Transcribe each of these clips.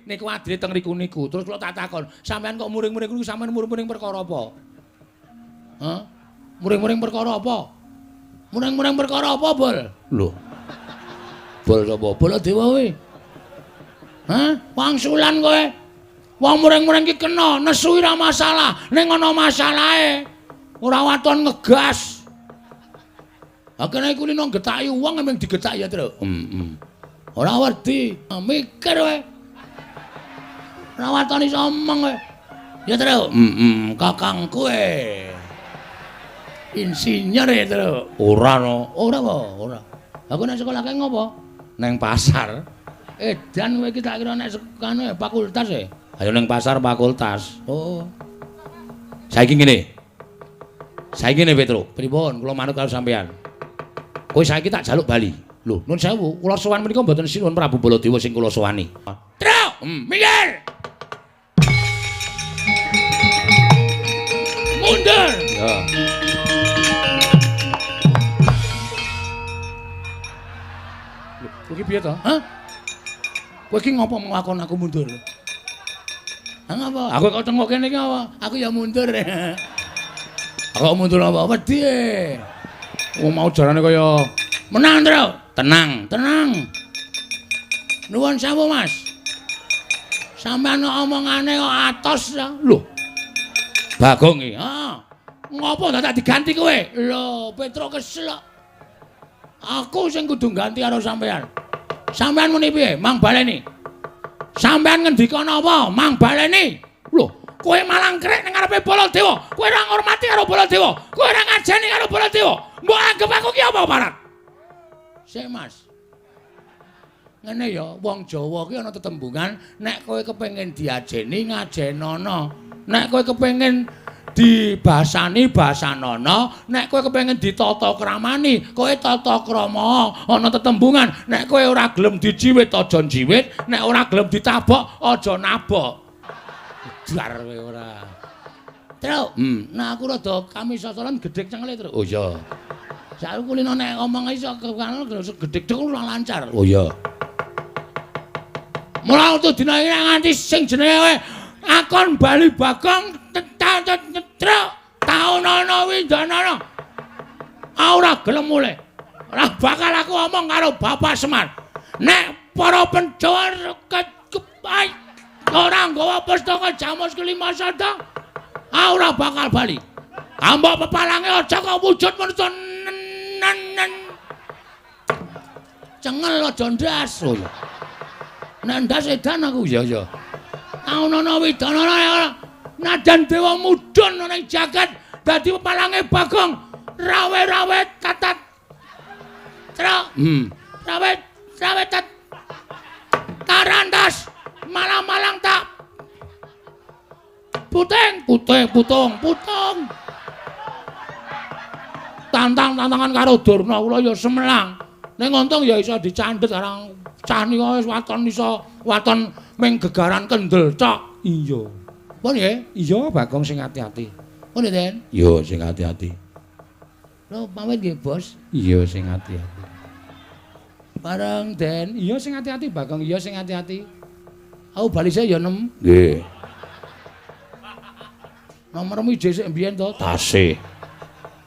Niku adile teng riku niku. Terus kula tak takon, sampean kok muring-muring niku sampean muring-muring perkara apa? Hah? Muring-muring perkara apa? Muring-muring perkara apa, Bol? Lho. Bol sapa? Baladewa kowe. Hah? Wangsulan kowe. Wong muring-muring ki kena, nesu ora masalah, ning ana masalahe. Ora waton ngegas. Ha kene iku lino getaki wong emang digetaki ya, Tru. Heeh. Ora wedi, mikir kowe. Ora waton iso omong kowe. Ya, Tru. Heeh, kakangku e. Insinyur ya, Tru. Ora no. Ora apa? Ora. Aku nek sekolah kae ngopo? Neng pasar. Edan kowe iki tak kira nek kanu fakultas e. Ayo neng pasar fakultas. Oh. Saiki ngene. Saiki ngene, Petro. Pripun? Kula manut karo sampean. Kowe saiki tak jaluk bali. Lho, nun sewu, kula sowan menika mboten Sinuwun Prabu Baladewa sing kula sowani. Tru, minggir. Mundur. Ya. Lho, kowe iki piye to? Hah? Kowe iki ngopo nglakon aku mundur? Ha ngapa? Aku kok tengok kene iki apa? Aku ya mundur. Aku mundur apa? Wedi. Wong mau jarane kaya menang, Tru. Tenang, tenang. Nuwun sewu, Mas. Sampeyan omongane kok atos ta? Lho. Bagong iki. Ha. Ngopo dadak diganti kowe? Lho, Petro kesel kok. Aku sing kudu ganti karo sampeyan. Sampeyan muni piye? Mang baleni. Sampeyan ngendika napa? Mang baleni. Lho, kowe malah ngrek ning ngarepe Baladewa. Kowe ora ngurmati karo Baladewa. Kowe ora ngajeni karo Baladewa. Mbok anggap aku ki apa, Parat? Sik, Mas. Ngene ya, wong Jawa ki ana tetembungan, nek kowe kepengin diajeni ngajenono. Nek kowe kepengin dibasani basanono, nek kowe kepengin ditata kramani, kowe tata krama. Ana tetembungan, nek kowe ora gelem dijiwit aja njiwit, nek ora gelem ditabok aja nabok. Dar kowe ora. Tru, nah aku rada kamisasaran gedhek cengele, Tru. Oh iya. Saiki kulino nek ngomong iso gedhek ora lancar. Oh iya. Mula utuh dina iki nganti sing jenenge akon bali Bagong tetruk taunana windanana. Ora gelem mulih. Ora bakal aku omong karo Bapak Semar. Nek para Pandhawa ora nggawa pustaka Jamus kelima sada, ora bakal bali. Ambok pepalange aja kok wujud manungsa nen. Cengel aja ndas. Oh iya. Nek ndas edan aku. Iya iya. Taunana widanana ora. Nadan dewa mudhun ana ing jagat dadi pepalange Bagong rawe-rawe tatat. Truk. Rawe rawe tat. Tarantas malang-malang tak puting puting putung putung. Tantang-tantangan karo Durna kula ya semelang. Ning untung ya iso dicandhet karang cah nika wis waton iso waton ming gegaran kendel tok. Iya. Pun nggih? Iya, Bagong sing ati-ati. Pun nggih, Den? Iya, sing ati-ati. Lho, pamit nggih, Bos. Iya, sing ati-ati. Bareng, Den. Iya, sing ati-ati, Bagong. Iya, sing ati-ati. Aku bali sik ya, Nem. Nggih. Nomormu ije sik mbiyen to? Tasih.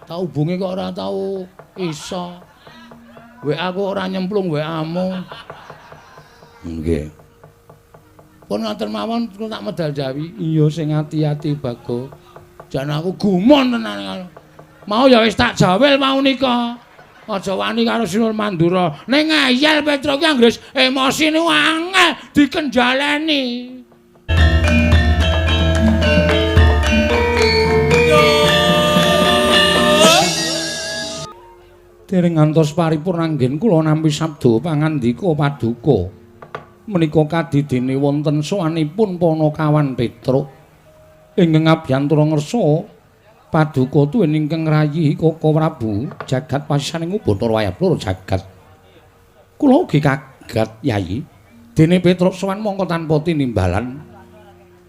Tak hubungi kok ora tau iso. WA aku ora nyemplung WA-mu. Nggih. Pun ngoten mawon kula tak medal jawi. Iya sing ati-ati Bagong. Jan aku gumun tenan. Mau ya wis tak jawil mau nika. Aja wani karo Sinuwun Mandura. Ning ngeyel Petro ki anggere emosi niku angel dikenjaleni. Dereng ngantos paripurna anggen kula nampi sabda pangandika paduka. Menika kadidene wonten sowanipun Panakawan Petruk ingkang abiyantara ngersa paduka tuwin ingkang rayi Kaka Prabu jagat pasisaning Bathara Wayah Blora jagat. Kula ugi kaget Yayi dene Petruk sowan mongko tanpa tinimbalan.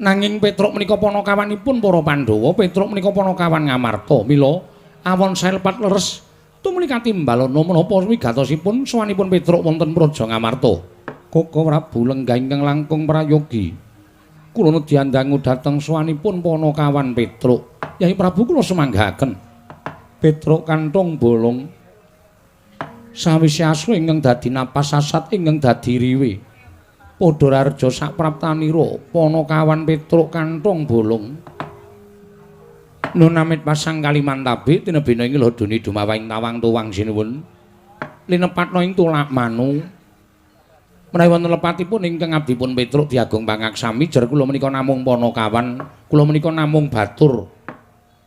Nanging Petruk menika panakawanipun para Pandhawa, Petruk menika panakawan Ngamarta. Mila awon saelepat leres tumuli katimbalana menapa wigatosipun sowanipun Petruk wonten Praja Ngamarta. Koko Prabu lenggah ingkang langkung prayogi. Kula nedyandangu dhateng sowanipun Panakawan Petruk. Yai Prabu kula semanggaken. Petruk kanthong bolong. Sawise asu ingkang dadi napas sasat ingkang dadi riwe. Padha rarja sapraptanira Panakawan Petruk kanthong bolong. Nun amit pasang kalimantabe tinebina ing lodoni dumawahing tawang tuwang sinuwun. Linepatna ing tulak manu. Menawi wonten lepatipun ingkang abdipun Petruk diagung pangaksami jer kula menika namung Panakawan, kula menika namung batur.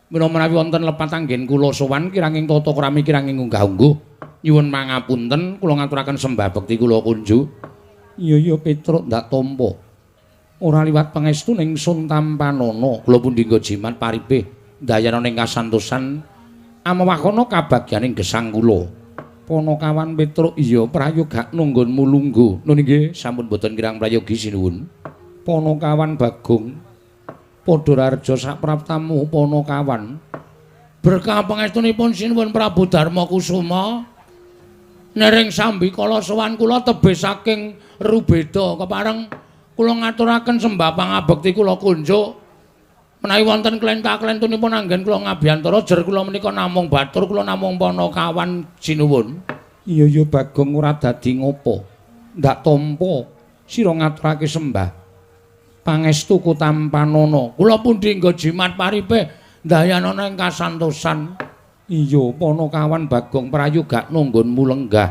Mila menawi wonten lepat anggen kula sowan kiranging tata krami kiranging unggah-ungguh nyuwun pangapunten kula ngaturaken sembah bekti kula kunjuk. Iya iya Petruk ndak tampa. Ora liwat pangestu ning sun tampanana kula pundi nggo jimat paripih ndayana ning kasantosan amewakana kabagyaning gesang kula. Panakawan Petruk iya prayogakno nggonmu lungguh. Nun inggih sampun boten kirang prayogi sinuwun. Panakawan Bagong padha rarja sapraptamu Panakawan. Berkah pangestunipun sinuwun Prabu Darma Kusuma nering sambikala sowan kula tebih saking Rubeda kepareng kula ngaturaken sembah pangabekti kula kunjuk. Menawi wonten klenta-klentunipun anggen kula ngabiyantara jer kula menika namung batur kula namung Panakawan sinuwun. Iya iya Bagong ora dadi ngopo. Ndak tampa sira ngaturake sembah pangestu ku tampanana. Kula pundi nggo jimat paripih ndayanana ing kasantosan. Iya Panakawan Bagong prayogakno nggonmu lenggah.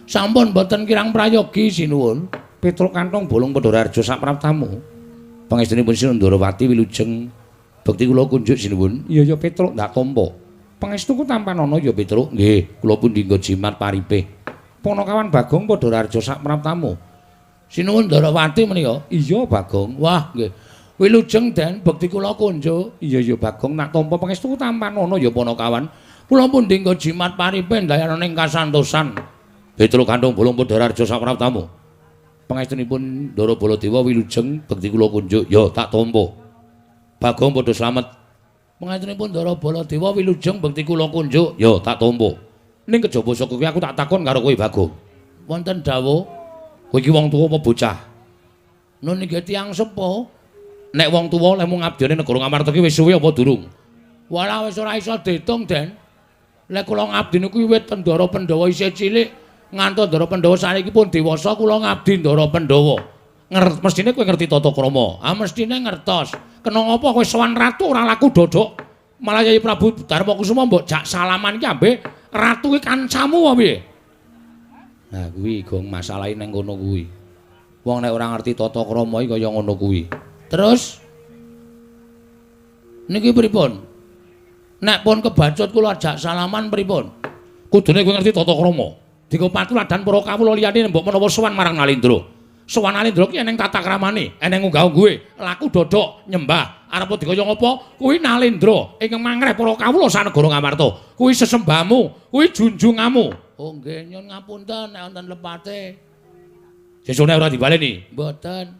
Sampun boten kirang prayogi sinuwun. Petruk kanthong bolong padha rarja sapraptamu. Pangestunipun Sinuwun Ndorowati wilujeng bekti kula kunjuk sinuwun. Iya ya Petruk ndak tampa. Pangestuku tampanana ya Petruk. Nggih, kula pundi nggo jimat paripih. Panakawan Bagong padha rarja sapraptamu. Sinuwun Ndorowati menika. Iya Bagong. Wah nggih. Wilujeng Den bekti kula kunjuk. Iya ya Bagong nak tampa pangestuku tampanana ya Panakawan. Kula pundi nggo jimat paripih ndayana ing kasantosan. Petruk kanthong bolong padha rarja sapraptamu. Pangestunipun Ndara Baladewa wilujeng bekti kula kunjuk. Ya tak tampa. Bagong padha slamet. Pangestunipun Ndara Baladewa wilujeng bekti kula kunjuk. Ya tak tampa. Ning kejaba saka kuwi aku tak takon karo kowe Bagong. Wonten dawuh, kowe iki wong tuwa apa bocah? Nun nggih tiyang sepuh. Nek wong tuwa lehmu ngabdiane negara Ngamarta ki wis suwe apa durung? Walah wis ora iso diitung, Den. Lek kula ngabdi niku wiwit Ndara Pandhawa isih cilik ngantos Ndara Pandhawa saniki pun dewasa kula ngabdi Ndara Pandhawa. Mestine kowe ngerti tata krama. Ah mestine ngertos. Kena ngapa kowe sowan ratu ora laku dodok. Malah Yai Prabu Darma Kusuma mbok jak salaman ki ambek ratu ki kancamu apa piye? Nah kuwi gong masalahe nang kono kuwi. Wong nek ora ngerti tata krama iki kaya ngono kuwi. Terus niki pripun? Nek pun kebacut kula ajak salaman pripun? Kudune kowe ngerti tata krama. Dienggo patuladan para kawula liyane mbok menawa sowan marang Nalendra. Sowan Nalendra ki eneng tata kramane, eneng unggah-ungguhe, laku dodok nyembah. Arep dikaya ngapa? Kuwi Nalendra ingkang mangreh para kawula sanegara Ngamarta. Kuwi sesembahmu, kuwi junjunganmu. Oh nggih nyun ngapunten nek wonten lepate. Sesune ora dibaleni? Mboten.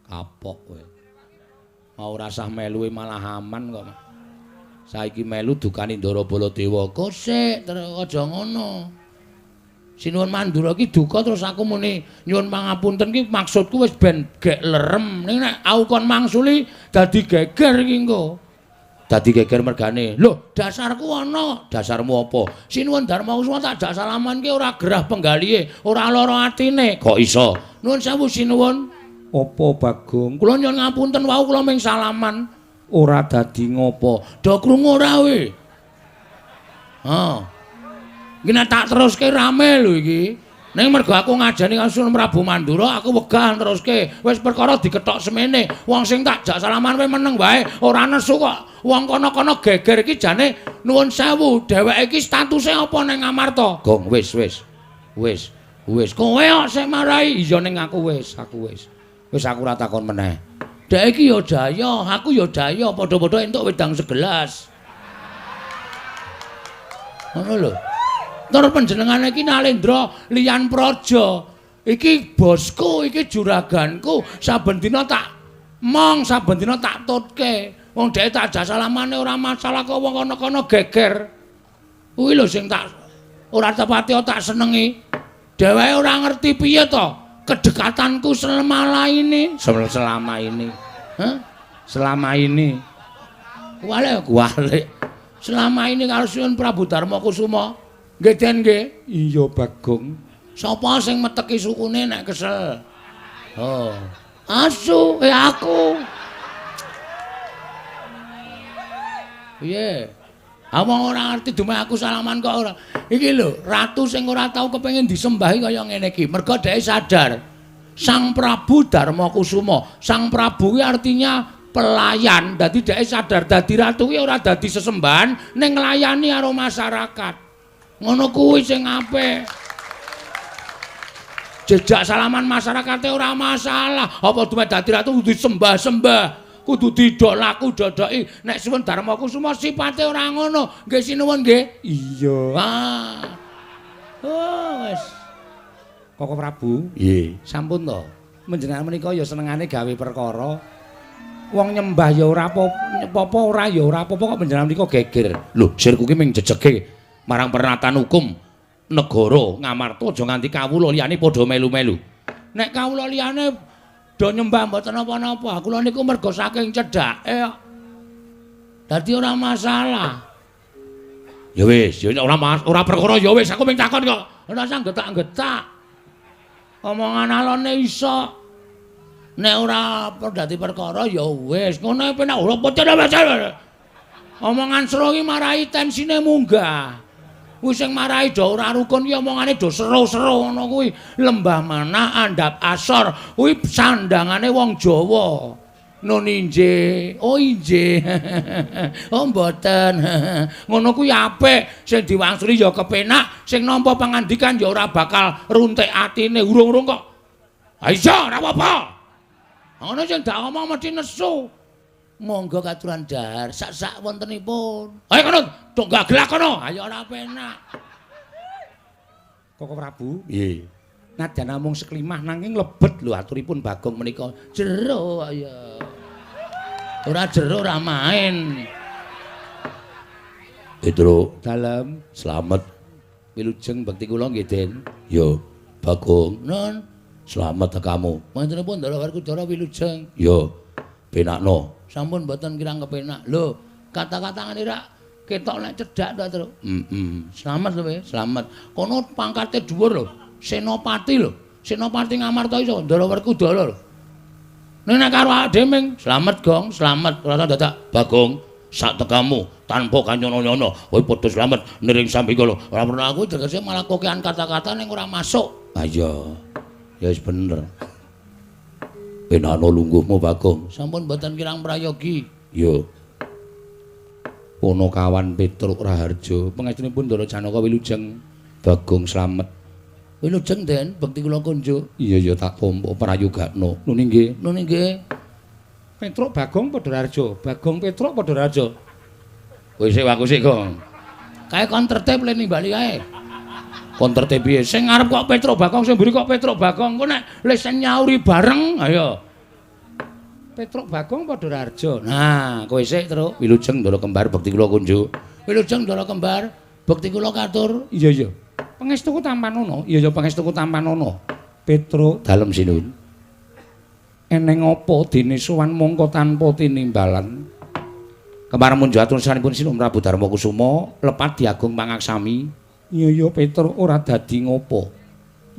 Kapok kowe. Mau rasah melu malah aman kok. Saiki melu dukani Ndara Baladewa. Kosik terus aja ngono. Sinuwun Mandura ki duka terus aku muni nyuwun pangapunten ki maksudku wis ben gek lerem. Ning nek aku kon mangsuli dadi geger iki engko. Dadi geger mergane. Lho, dasarku ana. Dasarmu apa? Sinuwun Darma Kusuma tak jak salaman ki ora gerah penggalihe, ora lara atine. Kok iso? Nuwun sewu sinuwun. Apa Bagong? Kula nyuwun ngapunten wau kula ming salaman. Ora dadi ngopo. Do krungu ora kowe? Ha. Iki nek tak teruske rame lho iki. Ning mergo aku ngajeni karo Sunan Prabu Mandura, aku wegah teruske. Wis perkara dikethok semene. Wong sing tak jak salaman kowe meneng wae, ora nesu kok. Wong kono-kono geger iki jane nuwun sewu, dheweke iki statuse apa ning Ngamarta? Gong wis wis. Wis, wis. Kowe kok sing marai? Iya ning aku wis, aku wis. Wis aku ora takon meneh. Dhek iki ya jaya, aku ya jaya, padha-padha entuk wedang segelas. Ngono lho. Tur panjenengane iki Nalendra liyan praja. Iki bosku, iki juraganku, saben dina tak mong, saben dina tak tutke. Wong dhek tak jak salamane ora masalah kok wong kono-kono geger. Kuwi lho sing tak ora tepati tak senengi. Dheweke ora ngerti piye to. Kedekatanku selama ini, selama ini. Hah? Selama ini. Kuwalik, kuwalik. Selama ini karo Sinuwun Prabu Darma Kusuma. Nggih, Den nggih. Iya, Bagong. Sapa sing meteki sukune nek kesel? Oh. Asu, aku. Piye? Wong ora ngerti dumeh aku salaman kok ora. Iki lho, ratu sing ora tau kepengin disembahi kaya ngene iki. Mergo dheke sadar Sang Prabu Darma Kusuma. Sang Prabu kuwi artinya pelayan. Dadi dheke sadar dadi ratu kuwi ora dadi sesembahan ning nglayani karo masyarakat. Ngono kuwi sing apik. Jejak salaman masyarakate ora masalah. Apa dumeh dadi ratu kudu disembah-sembah. Kudu didolaku dodoki. Nek Sinuwun Darma Kusuma sipate ora ngono. Nggih sinuwun nggih. Iya. Ah. Oh, wis. Koko Prabu, nggih. Sampun to. Menjenengan menika ya senengane gawe perkara. Wong nyembah ya ora apa-apa, ora ya ora apa-apa kok menjenengan menika geger. Lho, sirku ki ming jejege marang pernatan hukum negara Ngamarta aja nganti kawula liyane padha melu-melu. Nek kawula liyane do nyembah mboten napa-napa. Kula niku mergo saking cedhake kok. Dadi ora masalah. Ya wis, ya ora perkara ya wis, aku mung takon kok. Ora usah getak-getak. Omongan alone iso. Nek ora dadi perkara ya wis, ngono penak ora pecah. Omongan seru iki marai tensine munggah. Kuwi sing marai do ora rukun ki omongane do seru-seru ngono kuwi. Lembah manah andhap asor kuwi sandangane wong Jawa. Nun injih. Oh injih. Oh mboten. Ngono kuwi apik, sing diwangsuli ya kepenak, sing nampa pangandikan ya ora bakal runtik atine urung-urung kok. Ha iya ora apa-apa. Ngono sing dak omong mesti nesu. Monggo katuran dahar sak-sak wontenipun. Ayo kono, do gaglak kono. Ayo ora penak. Koko Prabu, nggih. Nadyan namung seklimah nanging lebet lho aturipun Bagong menika. Jero ya. Ora jero ora main. Petro, dalem slamet. Wilujeng bekti kula nggih, Den. Yo, Bagong. Nun, slamet kamu. Mantenipun Ndara Werkudara wilujeng. Yo, penakno. Sampun mboten kirang kepenak. Lho, kata-kata ngene rak ketok nek cedhak to, Tru. Heeh. Slamet lho, slamet. Kono pangkate dhuwur lho. Senopati lho. Senopati Ngamarta iso Ndara Werkudara lho. Nek karo awake dhewe ming slamet, Gong, slamet. Ora dadak Bagong sak tekamu tanpa kanyono-nyono. Kowe padha slamet niring sambikala. Ora perlu aku tegese malah kokean kata-kata ning ora masuk. Ha iya. Ya wis bener. Penano lungguhmu Bagong. Sampun mboten kirang prayogi. Yo. Ponokawan Petruk Raharja, pangestunipun Ndara Janaka wilujeng. Bagong slamet. Wilujeng Den, bekti kula kunjuk. Iya ya tak tampa prayogakno. Nun inggih. Nun inggih. Petruk Bagong padha Raharja, Bagong Petruk padha Raharja. Kowe sik aku sik, Gong. Kae kon tertib le nimbali kae. Kon tertib piye? Sing ngarep kok Petruk Bagong, sing mburi kok Petruk Bagong. Engko nek lesen nyauri bareng, ayo. Petruk Bagong padha Raharja. Nah, kowe sik, Truk. Wilujeng Ndara Kembar bekti kula kunjuk. Wilujeng Ndara Kembar, bekti kula katur. Iya iya. Pangestuku tampanono. Iya iya pangestuku tampanono. Petruk dalem sinun. Eneng apa dene sowan mongko tanpa tinimbalan? Kembar munjuk atur sanipun Sinun Prabu Darma Kusuma lepat diagung pangaksami. Iya iya Petruk ora dadi ngopo.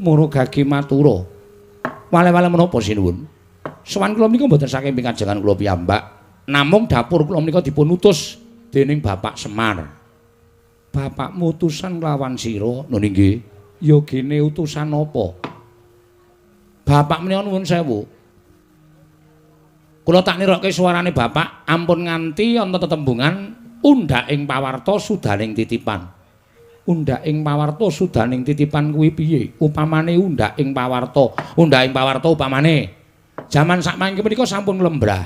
Mara gage matura. Wale-wale menapa sinuwun? Sowan kula menika mboten saking pikajengan kula piyambak, namung dapur kula menika dipun utus dening Bapak Semar. Bapakmu utusan lawan sira? Nun inggih. Ya gene utusan apa? Bapak menika nuwun sewu. Kula tak nirokke suarane bapak, ampun nganti ana tetembungan undhak ing pawarta sudaning titipan. Undhak ing pawarta sudaning titipan kuwi piye? Upamane undhak ing pawarta, undhak ing pawarta upamane jaman sakmangke menika sampun lembrah.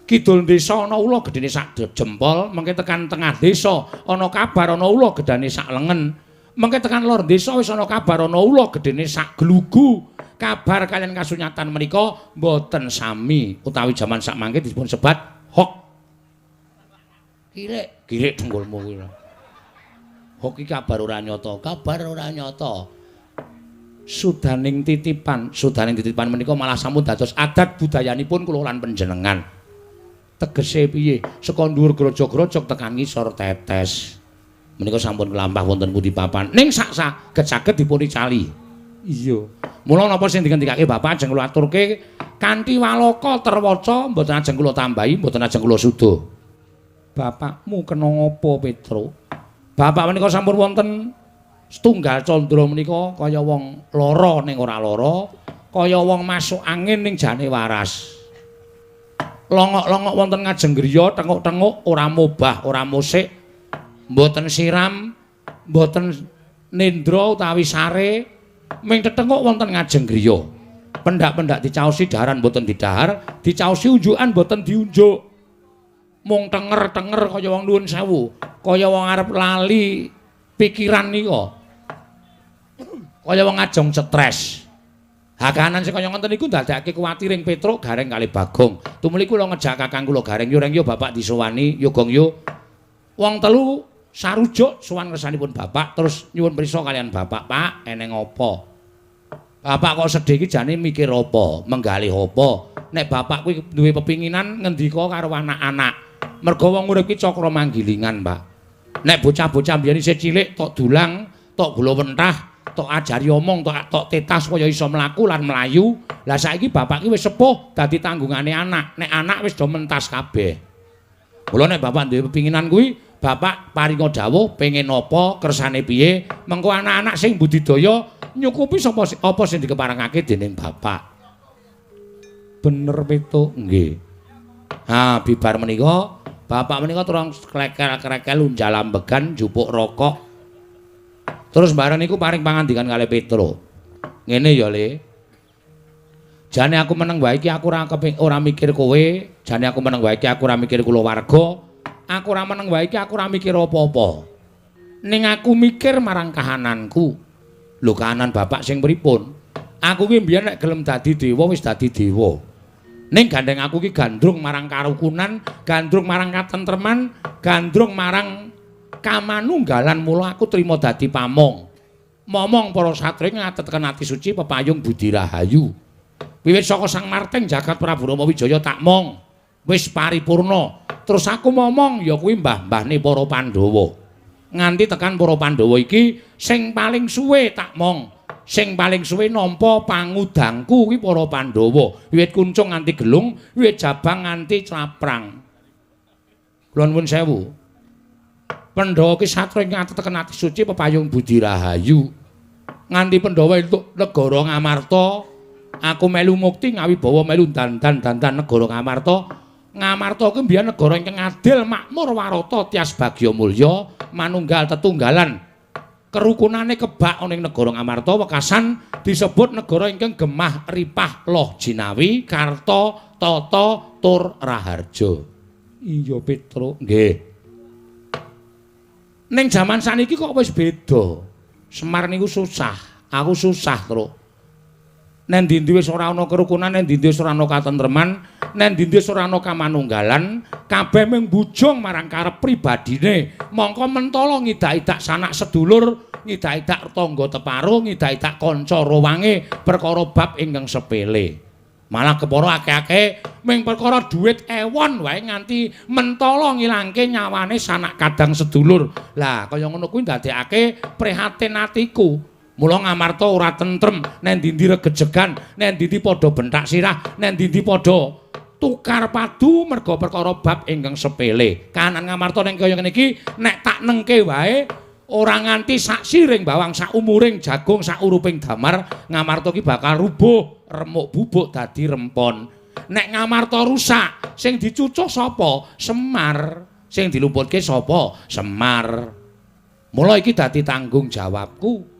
Kidul desa ana ula gedene sak jempol, mengke tekan tengah desa ana kabar ana ula gedane sak lengen. Mengke tekan lor desa wis ana kabar ana ula gedene sak glugu. Kabar kalian kasunyatan menika mboten sami utawi jaman sakmangke dipun sebat hok. Kirik, kirik dengkulmu kuwi. Hok iki kabar ora nyata, kabar ora nyata. Sudaning titipan, sudaning titipan menika malah sampun dados adat budayanipun kula lan panjenengan. Tegese piye? Saka dhuwur grojog-grojog tekan ngisor tetes. Menika sampun kelampah wonten pundi papan. Ning sak saged-saged dipun icali. Iya. Mula napa sing dingendikake Bapak ajeng kula aturke kanthi waloka terwaca, mboten ajeng kula tambahi, mboten ajeng kula suda. Bapakmu kena ngapa, Petruk? Bapak menika sampun wonten setunggal candra menika kaya wong lara ning ora lara, kaya wong masuk angin ning jane waras. Longok-longok wonten ngajeng griya, tenguk-tenguk ora mobah, ora musik, mboten siram, mboten nendra utawi sare, ming tetenguk wonten ngajeng griya. Pendak-pendak dicaosi daharan mboten didahar, dicaosi unjukan mboten diunjuk. Mung tenger-tenger kaya wong nuwun sewu, kaya wong arep lali pikiran nika. Kaya wong ajeng stres. Hakanan sing kaya ngoten niku ndadekake kuwatir ing Petruk Gareng kalih Bagong. Tumuli kula ngejak kakang kula Gareng, yo reng yo bapak disowani, yo gong yo. Wong telu sarujuk sowan ngersanipun bapak terus nyuwun prisa kalian bapak, "Pak, eneng apa?" Bapak kok sedih iki jane mikir apa, menggalih apa? Nek bapak kuwi duwe pepinginan ngendika karo anak-anak. Mergo wong urip iki cakra manggilingan, Pak. Nek bocah-bocah mbiyen isih cilik tok dulang, tok gula wentah, tok ajari omong, tok tetah supaya iso mlaku lan mlayu. Lah saiki bapak ki wis sepuh dadi tanggungane anak. Nek anak wis do mentas kabeh. Mula nek bapak duwe pepinginan kuwi, bapak paringa dawuh pengen apa, kersane piye, mengko anak-anak sing budidaya nyukupi sapa apa sing dikeparengake dening bapak. Bener Petruk? Nggih. Ha, bibar menika bapak menika terus klekel-klekel unjal ambegan njupuk rokok. Terus bareng niku paring pangandikan kalih Petruk. Ngene ya, Le. Jane aku meneng wae iki aku ora mikir kowe, jane aku meneng wae iki aku ora mikir kulawarga, aku ora meneng wae iki aku ora mikir apa-apa. Ning aku mikir marang kahananku. Lho kahanan bapak sing pripun? Aku ki mbiyen nek gelem dadi dewa wis dadi dewa. Ning gandeng aku ki gandrung marang karukunan, gandrung marang katentreman, gandrung marang kamanunggalan, mula aku trima dadi pamong. Momong para satriya ngatetken ati suci pepayung budi rahayu. Wiwit saka Sang Marting jagat Prabu Rama Wijaya tak mong wis paripurna. Terus aku momong ya kuwi mbah-mbahne para Pandhawa. Nganti tekan para Pandhawa iki sing paling suwe tak mong, sing paling suwe nampa pangudangku kuwi para Pandhawa. Wiwit kuncung nganti gelung, wiwit jabang nganti claprang. Kula nuwun sewu. Pandhawa ki satria ngateteken ati suci pepayung budi rahayu. Nganti Pandhawa entuk negara Ngamarta, aku melu mukti ngawibawa melu dandan-dandan negara Ngamarta. Ngamarta kuwi mbiyen negara ingkang adil, makmur, warata, tias bagya mulya, manunggal tetunggalan. Kerukunane kebak ana ing negara Ngamarta wekasan disebut negara ingkang gemah ripah loh jinawi, karta, tata, tur raharja. Iya Petruk, nggih. Ning jaman saniki kok wis beda. Semar niku susah, aku susah, Truk. Nen ndi-ndi wis ora ana kerukunan, nen ndi-ndi wis ora ana katentreman, nen ndi-ndi wis ora ana kamanunggalan, kabeh mung bujung marang karep pribadine. Mongko mentala ngidak-idak sanak sedulur, ngidak-idak tangga teparo, ngidak-idak kanca rowange perkara bab ingkang sepele. Malah kepara akeh-akeh mung perkara dhuwit ewon wae nganti mentala ngilangke nyawane sanak kadang sedulur. Lah kaya ngono kuwi ndadekake prihatin atiku. Mula Ngamarta ora tentrem, nen ndi-ndi regejegan, nen ndi-ndi padha benthak sirah, nen ndi-ndi padha tukar padu merga perkara bab ingkang sepele. Kahanan Ngamarta ning kaya ngene iki nek tak nengke wae ora nganti sak siring bawang, sak umuring jagung, sak uruping damar, Ngamarta ki bakal rubuh, remuk bubuk dadi rempon. Nek Ngamarta rusak, sing dicucuh sapa? Semar. Sing dilumputke sapa? Semar. Mula iki dadi tanggung jawabku.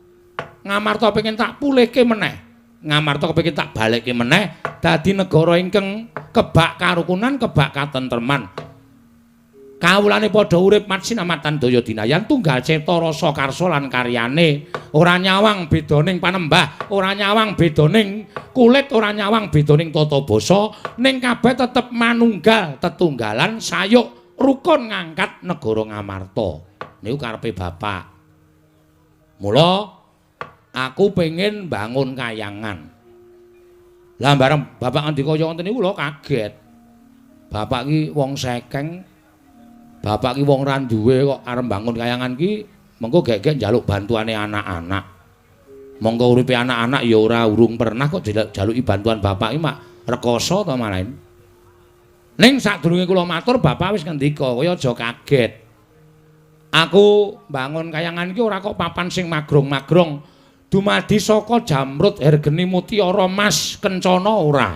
Ngamarta pengen tak pulihke meneh. Ngamarta kepengin tak balekke meneh dadi negara ingkang kebak karukunan, kebak katentreman. Kawulane padha urip matsinamatan daya dinayan tunggal cipta rasa karsa lan karyane. Ora nyawang bedaning panembah, ora nyawang bedaning kulit, ora nyawang bedaning tata basa, ning kabeh tetep manunggal tetunggalan sayuk rukun ngangkat negara Ngamarta. Niku karepe bapak. Mula Aku pengen bangun kayangan. Lah bareng bapak ngendika kaya ngoten niku kula kaget. Bapak ki wong sekeng. Bapak ki wong ra duwe kok arep bangun kayangan ki mengko gek-gek njaluk bantuane anak-anak. Monggo uripe anak-anak ya ora urung pernah kok jaluki bantuan bapak ki mak rekoso to malahin. Ning sadurunge kula matur bapak wis ngendika, kowe aja kaget. Aku bangun kayangan iki ora kok papan sing magrong-magrong. Dumadi saka jamrut hergeni mutiara mas kencana ora.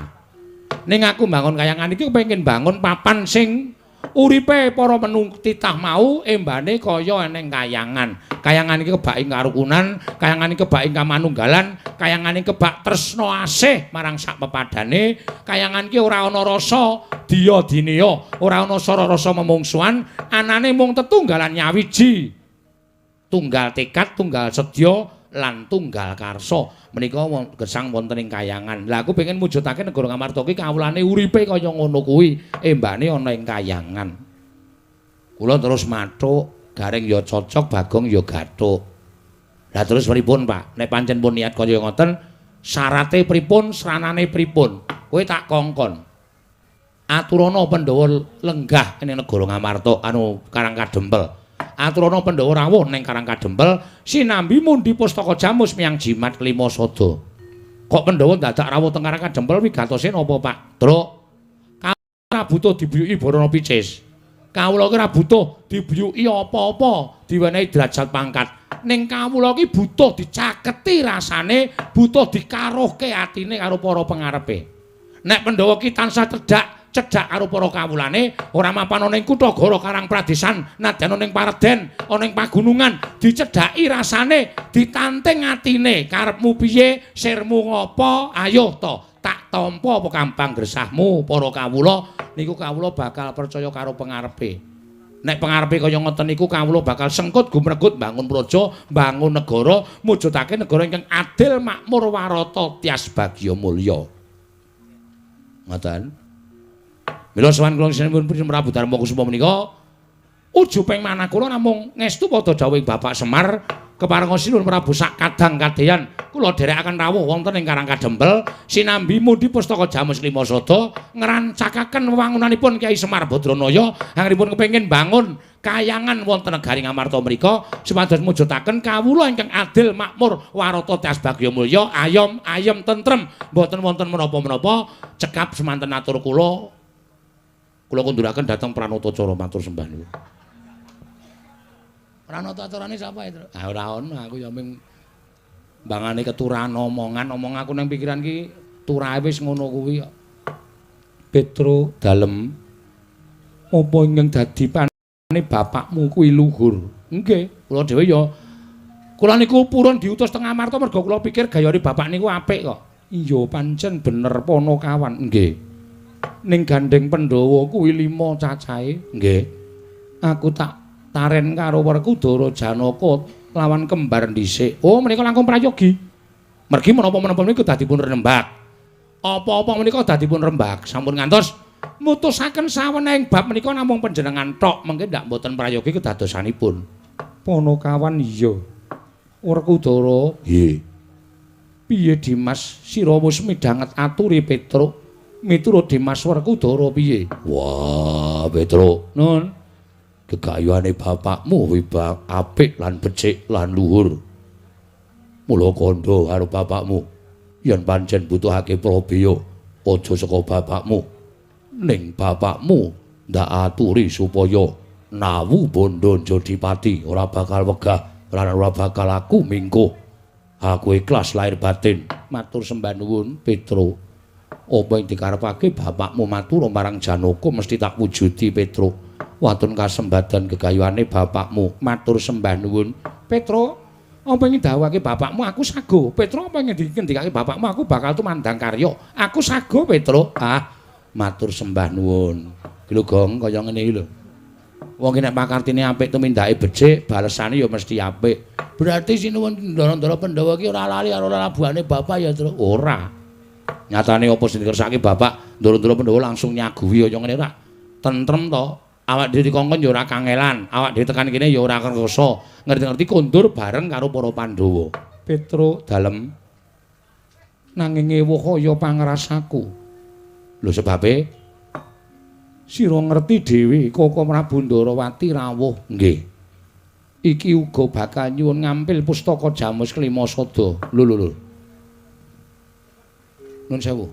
Ning aku bangun kayangan iki kepengin bangun papan sing uripe para menungtitah mau embane kaya eneng kayangan. Kayangan iki kebak ing karukunan, kayangan iki kebak ing kamanunggalan, kayangan iki kebak tresna asih marang sak pepadane, kayangan iki ora ana rasa diya dineya, ora ana sara rasa memungsuhan, anane mung tetunggalan nyawiji. Tunggal tekad, tunggal sedya lan tunggal karsa. Menika gesang wonten ing kayangan. Lah aku pengen mujudake negara Ngamarta ki kawulane uripe kaya ngono kuwi, embane ana ing kayangan. Kula terus mathuk, Gareng ya cocok, Bagong ya gathuk. Lah terus pripun, Pak? Nek pancen pun niat kaya ngoten, syarate pripun, sranane pripun? Kowe tak kongkon. Aturana Pandhawa lenggah ning negara Ngamarta anu Karang Kadempel. Aturana Pandhawa rawuh ning Karang Kadempel sinambi mundi pustaka jamus miyang jimat kelima sada. Kok Pandhawa dadak rawuh teng Karang Kadempel wigatose napa, Pak? Truk. Ora butuh dibiyuki Barana Picis. Kawula ki ora butuh dibiyuki apa-apa, diwenehi derajat pangkat. Ning kawula ki butuh dicaketi rasane, butuh dikaruhke atine karo para pengarepe. Nek Pandhawa ki tansah cedhak karo para kawulane, ora mapan ana ing kutha Goro Karang Pradesan, nadyan ana ing pareden, ana ing pagunungan, dicedhaki rasane, ditanting atine, karepmu piye, sirmu ngopo, ayo to, tak tampa apa kambang gresahmu para kawula, niku kawula bakal percaya karo pengarepe. Nek pengarepe kaya ngoten niku kawula bakal sengkut gumregut bangun praja, bangun negara, mujudake negara ingkang adil, makmur, warata, tias bagya mulya. Ngoten. Mila sowan kula sinuwun Prabu Darma Kusuma menika ujuping manah kula namung ngestu padha dawuhing Bapak Semar keparenga sinuwun Prabu sak kadang kadeyan kula dherekaken rawuh wonten ing Karang Kadempel sinambi mundi pustaka jamus lima sada ngrancakaken wewangunanipun Kyai Semar Badranaya anggenipun kepengin bangun kayangan wonten negari Ngamarta mriku supados mujudaken kawula ingkang adil makmur warata tias bagya mulya ayom ayem tentrem mboten wonten menapa-menapa. Cekap semanten atur kula. Kula kunduraken dhateng Pranatacara matur sembah nuwun. Pranatacarane sapa itu? Ah ora ono, aku ya ming mbangane keturahan omongan, omong aku nang pikiran ki turahe wis ngono kuwi kok. Petro dalem apa ingkang dadi pane bapakmu kuwi luhur? Nggih, kula dhewe ya kula niku purun diutus teng Amarta mergo kula pikir gayane bapak niku apik kok. Iya pancen bener Panakawan. Nggih. Ning gandeng Pandhawa kuwi 5 cacahe. Nggih. Aku tak taren karo Werkudara Janaka lawan kembar dhisik. Oh, menika langkung prayogi. Mergi menapa-menapa menika dadi pun rembag. Apa-apa menika dadi pun rembag. Sampun ngantos mutusaken sawenehing bab menika namung panjenengan tok, mengke ndak mboten prayogi kedadosanipun. Panakawan iya. Werkudara, nggih. Piye Dimas sira wis midhanget aturi Petruk? Miturut Dimas Werkudara piye? Wah, Petruk, nun. Gegayuhane bapakmu wibak apik lan becik lan luhur. Mula kandha karo bapakmu yen pancen butuhake prabeya aja saka bapakmu. Ning bapakmu ndak aturi supaya nawu bondo Jodipati ora bakal wegah lan ora bakal aku mingkuh. Aku ikhlas lahir batin. Matur sembah nuwun, Petruk. Apa yang dikarepake bapakmu matur marang Janaka mesti tak wujudi, Petruk. Watun kasembadan gegayuhane bapakmu matur sembah nuwun. Petruk, apa yang didhawuhake bapakmu aku sago. Petruk, apa yang dingendikake bapakmu aku bakal tumandang karya. Aku sago, Petruk. Ah, matur sembah nuwun. Ki lho Gong, kaya ngene iki lho. Wong ki nek pakartine apik tumindake becik, balesane ya mesti apik. Berarti sinuwun Ndara-ndara Pandhawa ki ora lali karo lelabuhane bapak ya, Truk? Ora. Nyatane apa sing dikersake bapak, Ndara-ndara Pandhawa langsung nyaguhi kaya ngene ora. Tentrem to. Awak dhewe dikongkon ya ora kangelan, awak dhewe tekan kene ya ora kersa. Ngerti-ngerti kondur bareng karo para Pandhawa. Petruk dalem nanging ewuh kaya pangrasaku. Lho sebabe sira ngerti dhewe Koko Prabu Ndarawati rawuh. Nggih. Iki uga bakal nyuwun ngampil pustaka Jamus Klima Sada. Lho lho lho. Nun sewu.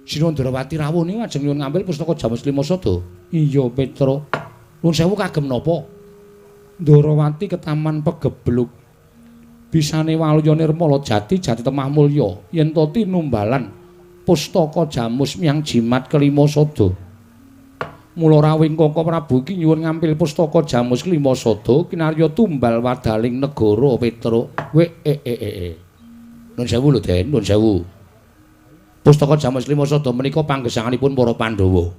Sira Ndarawati rawuh niku ajeng nyuwun ngampil pustaka Jamus Klima Sada. Iya Petruk. Nun sewu kagem napa? Ndarawati ketaman pegebluk. Bisane waluya nirmala jati jati temah mulya yen to tinumbalan pustaka Jamus miyang jimat kelima sada. Mula rawuhing Koko Prabu iki nyuwun ngampil pustaka Jamus kelima sada kinarya tumbal wadaling negara Petruk. We e e e. Nun sewu lho Den, nun sewu. Pustaka Jamus Lima Sada menika panggesanganipun para Pandhawa.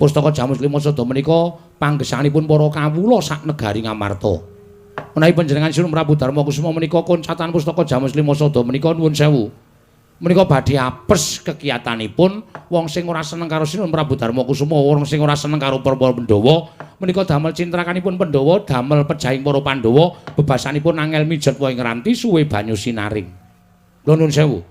Pustaka Jamus Lima Sada menika panggesanganipun para kawula sak negari Ngamarta. Menawi panjenengan Sinuwun Prabu Darma Kusuma menika koncatan pustaka Jamus Lima Sada menika nuwun sewu. Menika badhe apes kekiyatanipun wong sing ora seneng karo Sinuwun Prabu Darma Kusuma, wong sing ora seneng karo para Pandhawa, menika damel cintrakanipun Pandhawa, damel pejahing para Pandhawa, bebasanipun angel mijet wae ngranti suwe banyu sinaring. Lho nuwun sewu.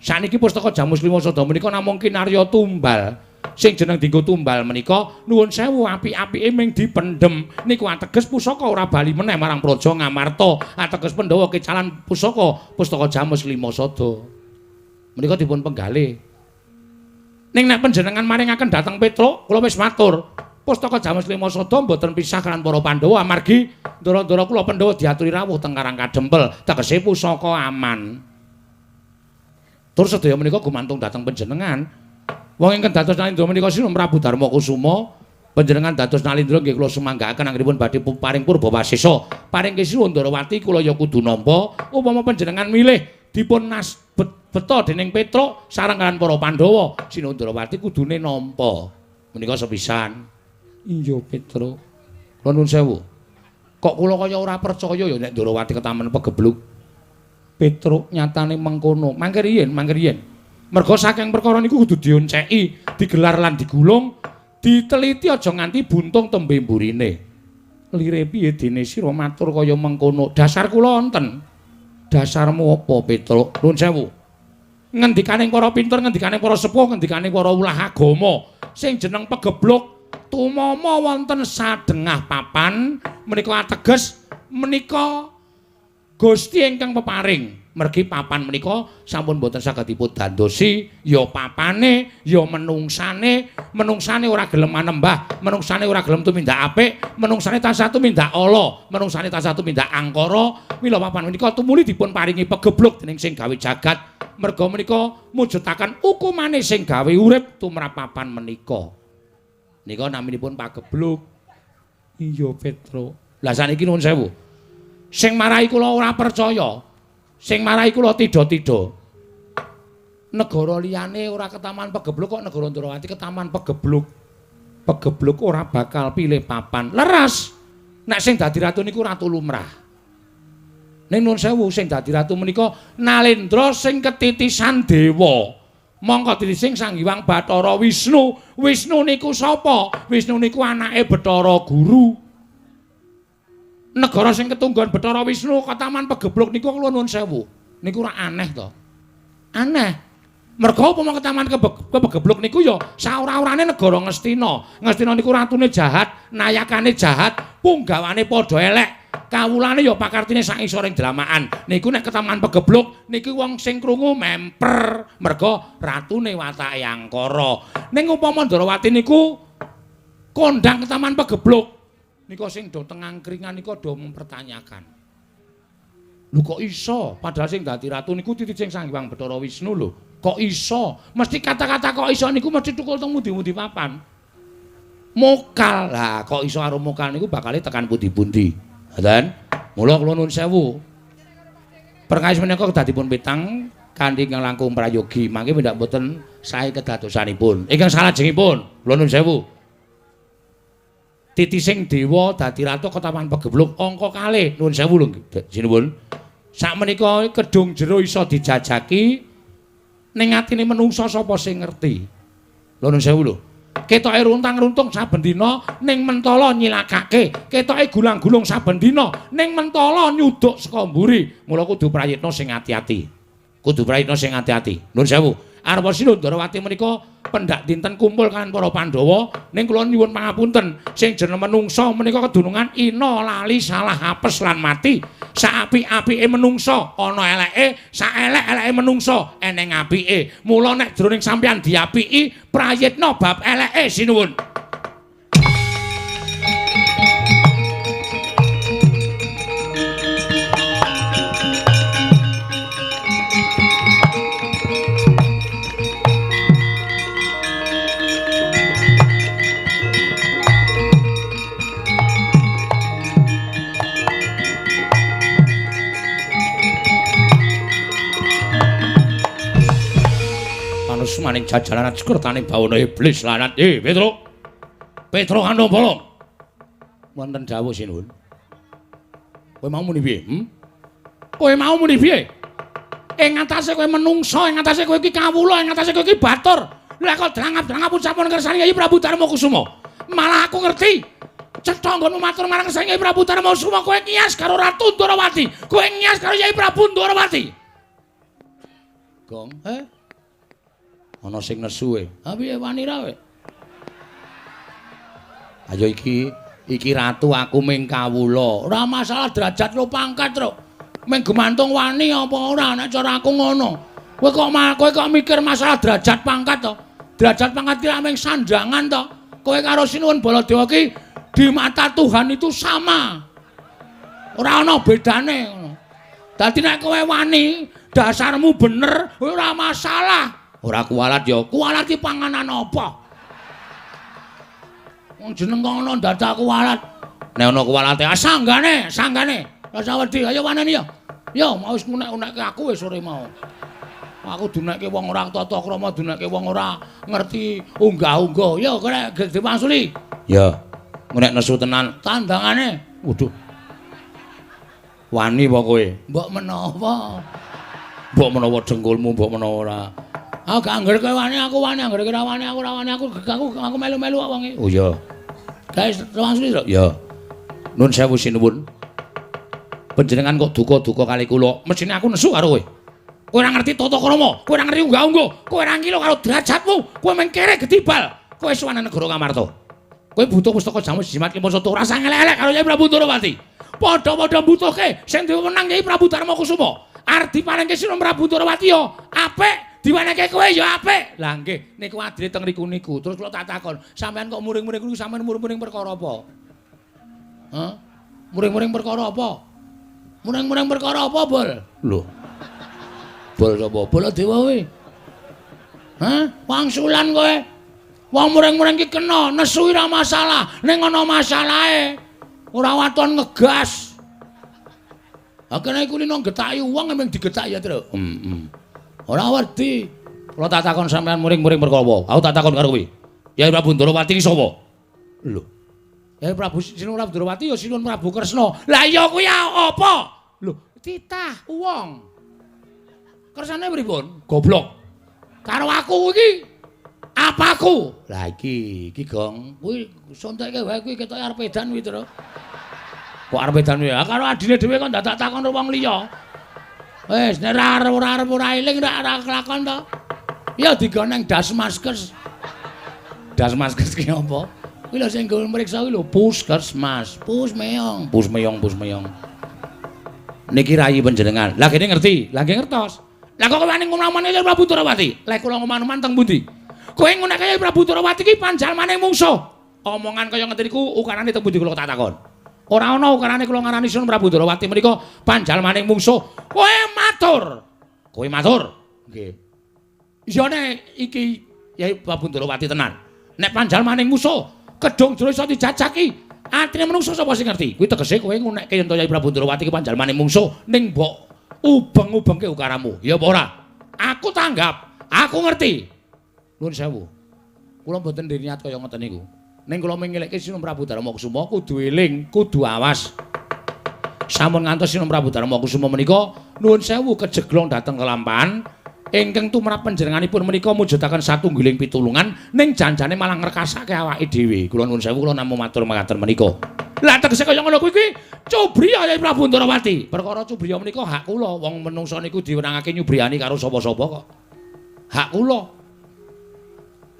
Saniki pustaka Jamus Lima Sada menika namung kinarya tumbal. Sing jeneng dienggo tumbal menika nuwun sewu apik-apike ming dipendhem. Niku ateges pusaka ora bali meneh marang Praja Ngamarta. Ateges Pandhawa kecalan pusaka pustaka Jamus Lima Sada. Menika dipun penggalih. Ning nek panjenengan maringaken dhateng Petruk, kula wis matur. Pustaka Jamus Lima Sada mboten pisah kaliyan para Pandhawa amargi ndara-ndara kula Pandhawa diaturi rawuh teng Karang Kadempel, tegese pusaka aman. Tur sedaya menika gumantung dhateng panjenengan. Wong ingkang dados Nalindra menika Sinuwun Prabu Darma Kusuma, panjenengan dados Nalindra nggih kula sumanggaaken anggenipun badhe paring purba wasesa. Paring Sinuwun Ndarawati kula ya kudu nampa. Upama panjenengan milih dipun beto dening Petruk sareng kaliyan para Pandhawa, Sinuwun Ndarawati kudune nampa. Menika sepisan. Iya Petruk. Kula nuwun sewu. Kok kula kaya ora percaya ya nek Ndarawati ketamen pegebluk. Petruk nyatane mengkono. Mangke riyin, mangke riyin. Merga saking perkara niku kudu dionceki, digelar lan digulung, diteliti aja nganti buntung tembe mburine. Lire piye dene sira matur kaya mengkono? Dasar kula wonten. Dasarmu apa, Petruk? Nuwun sewu. Ngendikaning para pinter, ngendikaning para sepuh, ngendikaning para ulah agama, sing jeneng pegebluk tumama wonten sadengah papan menika ateges menika Gusti ingkang peparing. Mergi papan menika sampun boten saged dipun dandosi, ya papane, ya menungsane, menungsane ora gelem manembah, menungsane ora gelem tumindak apik, menungsane tansah tumindak ala, menungsane tansah tumindak angkara. Mila papan menika tumuli dipun paringi pegebluk dening sing gawe jagat. Merga menika mujudaken hukumane sing gawe urip tumrap papan menika. Nika naminipun pagebluk. Iya Petruk. Lah saniki nuwun sewu. Sing marai kula ora percaya, sing marai kula tidha-tidha. Negara liyane ora ketaman pegebluk kok negara Ndarawati ketaman pegebluk. Pegebluk ora bakal pilih papan. Leres. Nek sing dadi ratu niku ratu lumrah. Ning nuwun sewu sing dadi ratu menika Nalendra sing ketitisan dewa. Mongko titising Sang Hyang Bathara Wisnu. Wisnu niku sapa? Wisnu niku anake Bathara Guru. Negara sing ketunggon Bathara Wisnu ketaman pegebluk niku kula nuwun sewu. Niku ora aneh to. Aneh. Merga upama ketaman kepegebluk niku ya saora-orane negara Ngastina. Ngastina niku ratune jahat, nayakane jahat, punggawane padha elek. Kawulane ya pakartine sak isoring dramakan. Niku nek ketaman pegebluk niku wong sing krungu memper. Merga ratune watake angkara. Ning upama Ndarawati niku kondang ketaman pegebluk. Nika sing do teng angkringan nika do mempertanyakan. Lho kok iso? Padahal sing dadi ratu niku titising Sang Hyang Bathara Wisnu lho. Kok iso? Mesti kata-kata kok iso niku mesti tukul teng pundi-pundi papan. Mokal. Lah kok iso karo mokal niku bakale tekan pundi-pundi. Ngoten. Mula kula nuwun sewu. Perkawis menika kedah dipun pitang kanthi ingkang langkung prayogi. Mangke pendak mboten sae kedadosanipun. Ingkang salajengipun kula nuwun sewu. Titising dewa dadi ratu ketaman pegebluk angka kalih nuwun sewu lho sinuwun. Sakmenika kedung jero iso dijajaki ning atine menungsa sapa sing ngerti. Lho nuwun sewu lho. Ketoke runtang-runtung saben dina ning mentala nyilakake. Ketoke gulang-gulung saben dina ning mentala nyuduk saka mburi. Mula kudu prayitna sing ati-ati. Kudu prayitna sing ati-ati. Nuwun sewu. Arwa Sinuwun Ndorowati menika pendak dinten kumpul kaliyan para Pandhawa ning kula nyuwun pangapunten sing jeneng menungsa menika kedunungan ina lali salah apes lan mati. Saapik-apike menungsa ana eleke, saelek-eleke menungsa eneng apike. Mula nek jroning sampeyan diapiki prayitna bab eleke sinuwun. Maning jajaran sekertane bawana iblis lanat. Petro. Petro Kandong Bolong. Wonten dawuh sinuwun. Kowe mau muni piye? Kowe mau muni piye? Ing atase kowe menungsa, ing atase kowe iki kawula, ing atase kowe iki batur. Lah kok drangap-drangap ucapan kersane Kyai Prabu Darma Kusuma. Malah aku ngerti. Cetha nggonmu matur marang kersane Kyai Prabu Darma Kusuma, kowe ngiyas karo Ratu Ndorowati. Kowe ngiyas karo Kyai Prabu Ndorowati. Gong, Ana sing nesu e. Ha piye wani ra kowe? Ayo iki ratu aku ming kawula. Ora masalah derajat lo pangkat, Truk. Ming gumantung wani apa ora nek cara aku ngono. Kowe kok mikir masalah derajat pangkat to? Derajat pangkat ki ming sandangan to. Kowe karo Sinuwun Baladewa ki di mata Tuhan itu sama. Ora ana bedane ngono. Dadi nek kowe wani, dasarmu bener, ora masalah. Ora kualat ya, kualat ki panganan apa? Wong jeneng kok ana dadak kualat. Nek ana kualate, ah sanggane, sanggane. Rasa wedi, ayo waneni ya. Ya, mau wis ngunek-unekke aku wis sore mau. Aku dunekke wong ora tata krama, dunekke wong ora ngerti unggah-ungguh. Ya, kowe diwangsuli. Ya. Nek nesu tenan tandangane. Waduh. Wani apa kowe? Mbok menawa. Mbok menawa dengkulmu, mbok menawa ora. Aku gak angger kowe wani, aku wani, angger kowe ora wani, aku ora wani, aku melu-melu kok wonge. Oh iya. Guys, langsung lho. Ya. Nun sewu sinuwun. Panjenengan kok duka-duka kali kula. Mesthine aku nesu karo kowe. Kowe ora ngerti tata krama, kowe ora ngerti unggah-ungguh, kowe ora ngilo karo derajatmu, kowe mung kere gedibal. Kowe sowan nang negara Ngamarta. Kowe butuh pustaka jamus jimat lima satu ora usah ngelek-elek karo Kyai Prabu Ndorowati. Padha-padha mbutuhke sing diwenang Kyai Prabu Darma Kusuma. Arep diparingke Sinuwun Prabu Ndorowati ya apik. Diwenehke kowe ya apik. Lah nggih, niku adile teng riku niku. Terus kula tak takon, sampean kok muring-muring niku sampean muring-muring perkara apa? Hah? Muring-muring perkara apa? Muring-muring perkara apa, Bol? Lho. Bol sapa? Baladewa kowe. Hah? Wangsulan kowe. Wong muring-muring ki kena, nesu ora masalah, ning ana masalahe. Ora waton ngegas. Ha kene iku lino getaki wong emang digetaki ya, Tru. Heeh. Ora wedi. Kula tak takon sampean muring-muring perkara apa? Aku tak takon karo kowe. Kyai Prabu Ndorowati ki sapa? Lho. Kyai Prabu Sinuwun Prabu Ndorowati ya Sinuwun Prabu Kresna. Lah iya kuwi apa? Lho, titah wong. Kersane pripun? Goblok. Karo aku iki apaku? Lah iki Gong. Kuwi sontekke wae kuwi ketoke arep edan kuwi, Tru. Kok arep edan kuwi? Karo adine dhewe kok dadak takon wong liya. Wis nek ora arep ora eling ora kelakon to. Ya digoneng Dasmaskes. Dasmaskes ki apa? Kuwi lho sing nggo mriksa kuwi lho Puskesmas. Pus meyong, pus meyong, pus meyong. Niki rayi panjenengan. Lah kene ngerti, lah nggih ngertos. Lah kok wani ngomong-omong Kyai Prabu Ndorowati? Lah kula ngomong-omong teng pundi? Kowe ngunekke Kyai Prabu Ndorowati ki panjalmane mungsuh. Omongan kaya ngeten niku ukarane teng pundi kula tak takon. Ora ana ukarane kula ngarani Sinuwun Prabu Ndorowati menika panjalmaning mungsuh. Kowe matur. Kowe matur. Nggih. Iya nek iki Kyai Prabu Ndorowati tenan. Nek panjalmaning mungsuh, kedung jero iso dijajaki. Atine menungso sapa sing ngerti? Kuwi tegese kowe ngunekke yen to Kyai Prabu Ndorowati ki panjalmaning mungsuh ning mbok ubeng-ubengke ukaramu. Ya apa ora? Aku tanggap, aku ngerti. Nuwun sewu. Kula mboten niat kaya ngoten niku. Ning kula mengelekke Sinuwun Prabu Darma Kusuma kudu eling, kudu awas. Sampun ngantos Sinuwun Prabu Darma Kusuma menika nuwun sewu kejeglong dhateng kelampahan Ingkang tumrap panjenenganipun menika mujudaken satunggiling pitulungan ning janjane malah ngrekasake awake dhewe. Kula nuwun sewu kula namung matur mekaten menika. Lah tegese kaya ngono kuwi kuwi cubriya Yai Prabu Antarawati. Perkara cubriya menika hak kula. Wong menungsa niku diwenangake nyubriyani karo sapa-sapa kok. Hak kula.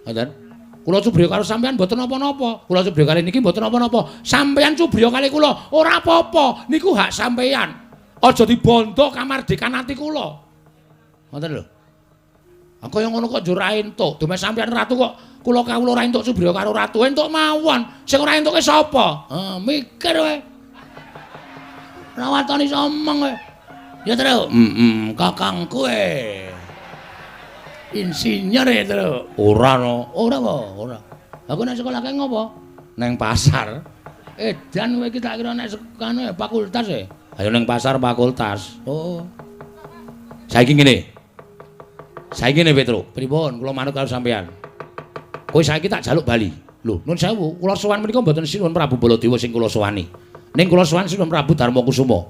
Ngoten. Kula cubriya karo sampean mboten napa-napa. Kula cubriya kali niki mboten napa-napa. Sampean cubriya kali kula ora apa-apa. Niku hak sampean. Aja dibondo kamardikan ati kula. Ngoten lho. Kaya ngono kok njur ra entuk. Dumeh sampean ratu kok kula kawula ora entuk cubriya karo ratu. Entuk mawon. Sing ora entuke sapa? Ha, mikir kowe. Ora waton iso omong kowe. Ya, Tru. Heeh, kakangku e. Insinyur ya, Tru. Ora no. Ora apa? Ora. Aku nek sekolah kae ngopo? Neng pasar. Edan kowe iki tak kira nek sekane fakultas e. Ayo neng pasar fakultas. Oh. Saiki ngene. Saiki ngene Petro, pripun kula manut karo sampean. Kowe saiki tak jaluk bali. Lho, nun sewu, kula sowan menika mboten Sinuwun Prabu Baladewa sing kula sowani. Ning kula sowan Sinuwun Prabu Darmakusuma.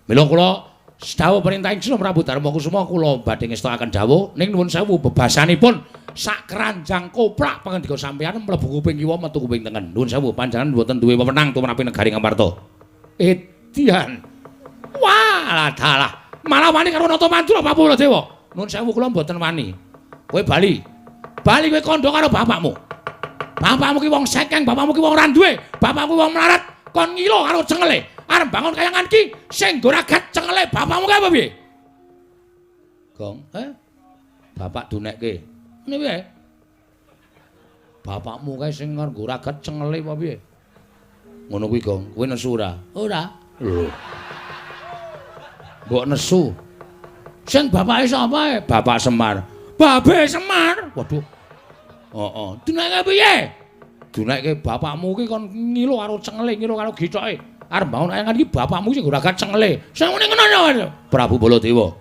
Mila kula dawuh perintahing Sinuwun Prabu Darmakusuma kula badhe ngestokaken dawuh ning nuwun sewu bebasanipun sak keranjang koplak pangendika sampean mlebu kuping kiwa metu kuping tengen. Nuwun sewu panjenengan mboten duwe wewenang tumrapi negari Ngamarta. Edian. Wah, dalah. Malah wani karo Nata Mandura Prabu Baladewa. Nuwun sewu kula mboten wani. Kowe bali. Bali kowe kandha karo bapakmu. Bapakmu ki wong sekeng, bapakmu ki wong ora duwe, bapakmu wong melarat, kon ngilo karo cengele. Arep bangun kayangan ki sing nggo ragat cengele bapakmu kae apa piye? Gong, eh? Bapak dunekke. Ngene piye? Bapakmu kae sing nggo ragat cengele apa piye? Ngono kuwi, Gong. Kowe nesu ora? Ora. Lho. Mbok nesu. Sing bapake sapa e? Bapak Semar. Babe Semar. Waduh. Heeh. Dunekke piye? Dunekke bapakmu ki kon ngilo karo cengele, ngilo karo githoke. Arep bangun kayangan iki bapakmu sing ragat cengele. Sing muni ngono ya. Prabu Baladewa.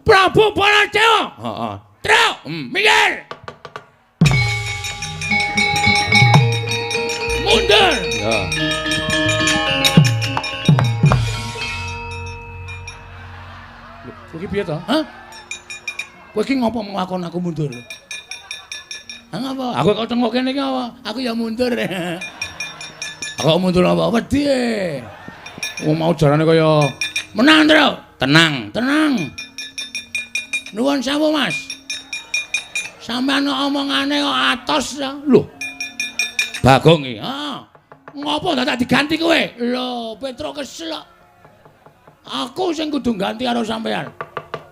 Prabu Baladewa. Heeh. Truk, minggir. Mundur. Ya. Kowe iki piye to? Hah? Kowe iki ngopo nglakon aku mundur? Ha ngopo? Aku kok tengok kene iki apa? Aku ya mundur. Aku mundur apa? Wedi. Wong mau jarane kaya menang, Tru. Tenang, tenang. Nuwun sewu, Mas. Sampeyan omongane kok atos ya. Lho. Bagong iki. Heeh. Ngopo dadak diganti kowe? Lho, Petro kesel kok. Aku sing kudu ganti karo sampean.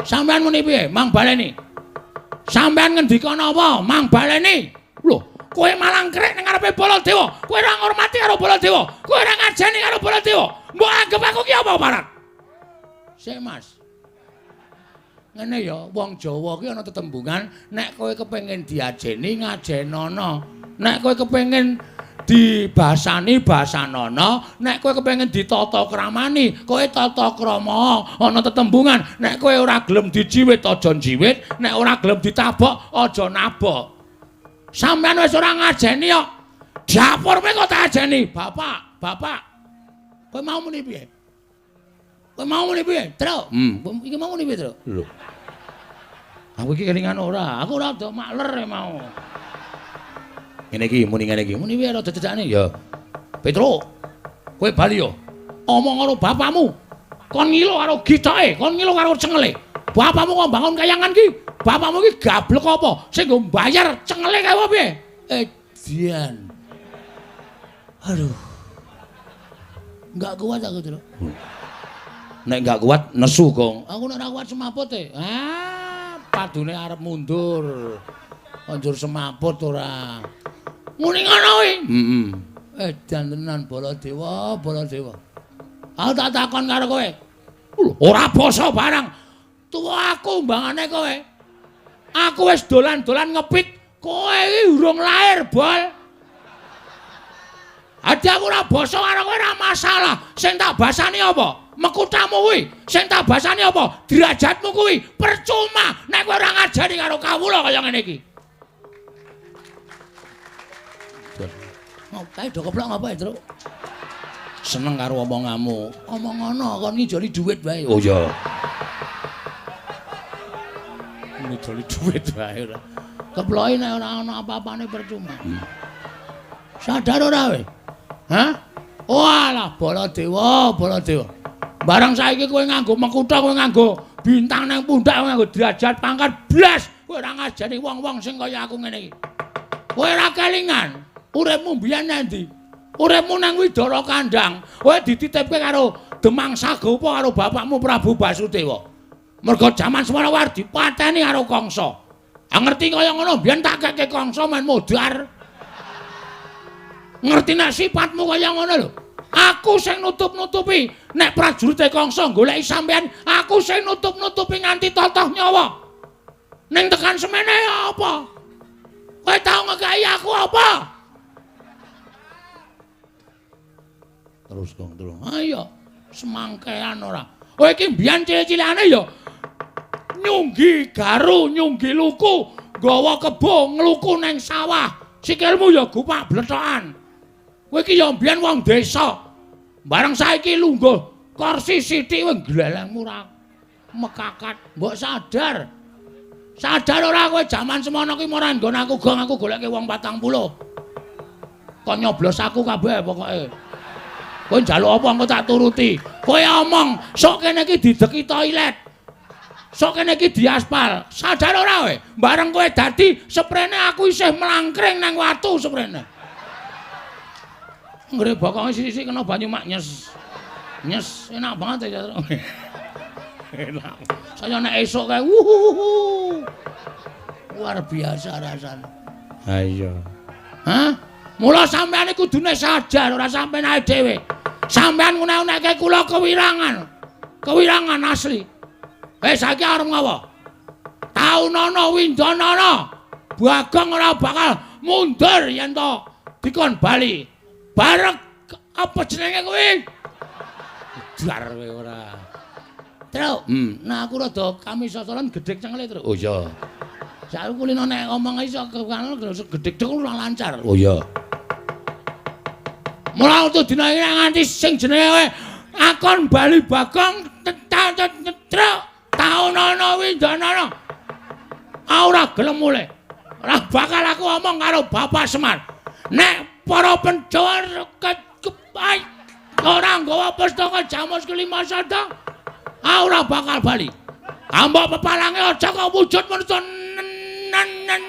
Sampean muni piye? Mang baleni. Sampean ngendika napa? Mang baleni. Lho, kowe malah ngkrek ning ngarepe Baladewa. Kowe ora ngurmati karo Baladewa. Kowe ora ngajeni karo Baladewa. Mbok anggep aku ki apa, Parat? Sik, Mas. Ngene ya, wong Jawa ki ana tetembungan nek kowe kepengin diajeni ngajenono. Nek kowe kepengin dibasani basanana, nek kowe kepengin ditata kramani, kowe tata krama. Ana tetembungan, nek kowe ora gelem dijiwit aja njiwit, nek ora gelem ditabok aja nabok. Sampeyan wis ora ngajeni kok. Dapurmu kok tak ajeni. Bapak, bapak. Kowe mau muni piye? Kowe mau muni piye? Truk. Iki mau muni piye, Truk? Lho. Aku iki kelingan ora. Aku ora do makler mau. Ngene iki muni ngene iki. Muni piye rada cecakne ya. Petro. Kowe bali yo. Omong karo bapakmu. Kon ngilo karo githoke, kon ngilo karo cengele. Bapakmu kok bangun kayangan ki. Bapakmu ki gablek apa? Sing nggo mbayar cengele kae apa piye? Edian. Aduh. Enggak kuat aku, Tru. Nek enggak kuat nesu, Gong. Aku nek ora kuat semaput e. Ah, padune arep mundur. Anjur semaput ora. Muni ngono kuwi. Heeh. Edan tenan Baladewa, Baladewa. Aku tak takon karo kowe. Ora basa barang. Tuwa aku mbangane kowe. Aku wis dolan-dolan ngepit, kowe iki urung lahir, Bol. Adi aku ora basa karo kowe ora masalah. Sing tak basani apa? Mekutamu kuwi. Sing tak basani apa? Derajatmu kuwi. Percuma nek kowe ora ngajari karo kawula kaya ngene iki. Kae do keplok ngapa, Truk? Seneng karo omonganmu. Omong ngono kon ngijoli dhuwit wae. Oh iya. Nidoli duit wae ora. Keploke nek ora ana apa-apane percuma. Sadar ora kowe? Hah? Walah Baladewa, Baladewa. Barang saiki kowe nganggo mekutha, kowe nganggo bintang nang pundak, kowe nganggo derajat pangkat blas, kowe ora ngajani wong-wong sing kaya aku ngene iki. Kowe ora kelingan uripmu mbiyen nang ndi? Uripmu nang Widara Kandang, kowe dititipke karo Demang Sagopa karo bapakmu Prabu Basudewa. Mergo jaman semono war dipateni karo Kangsa. Ah ngerti kaya ngono mbiyen tak keke Kangsa men modar. Ngerti nek sifatmu kaya ngono lho. Aku sing nutup-nutupi nek prajurite Kangsa goleki sampean, aku sing nutup-nutupi nganti totoh nyawa. Ning tekan semene apa? Kowe tau ngekeki aku apa? Terus gong terus. Ayo, semangkean ora. Kowe iki mbiyen cilik-cilikane ya nyunggi garu, nyunggi luku, nggawa kebo ngluku nang sawah. Sikilmu ya gupak blethokan. Kowe iki ya mbiyen wong desa. Bareng saiki lungguh kursi sithik kowe glelengmu ora mekakat. Mbok sadar. Sadar ora kowe jaman semono ki ora nggon aku gong aku goleke wong 40. Kok nyoblos aku kabeh pokoke. Kowe njaluk apa engko tak turuti. Kowe omong sok kene iki dideki toilet. Sok kene iki diaspal. Sadar ora kowe? Bareng kowe dadi seprene aku isih mlangkring nang watu seprene. Nggre bokonge sithik-sithik kena banyu mak nyes. Nyes, enak banget ya. Enak. Saya nek esuk kae wuhuhu. Luar biasa rasane. Ha iya. Hah? Mula sampean iki kudune sadar ora sampean ae dhewe. Sampean ngene-neke kula kewirangan. Kewirangan asli. Saiki arep ngapa? Taunana windanana. Bagong ora bakal mundur yen to dikon bali. Barek apa jenenge kuwi? Dar kowe ora. Truk. Nah aku rada kamisosolan gedhek cengele, Truk. Oh iya. Saiki kulino nek omong iso gedhek dek ora lancar. Oh iya. Mula utuh dina iki nganti sing jenenge akon bali Bagong truk taunana windanana. Ora gelem mulih. Ora bakal aku omong karo Bapak Semar. Nek para penjawa ora nggawa pustaka Jamus kelima sada, ora bakal bali. Ambok pepalange aja kok wujud manusa nen.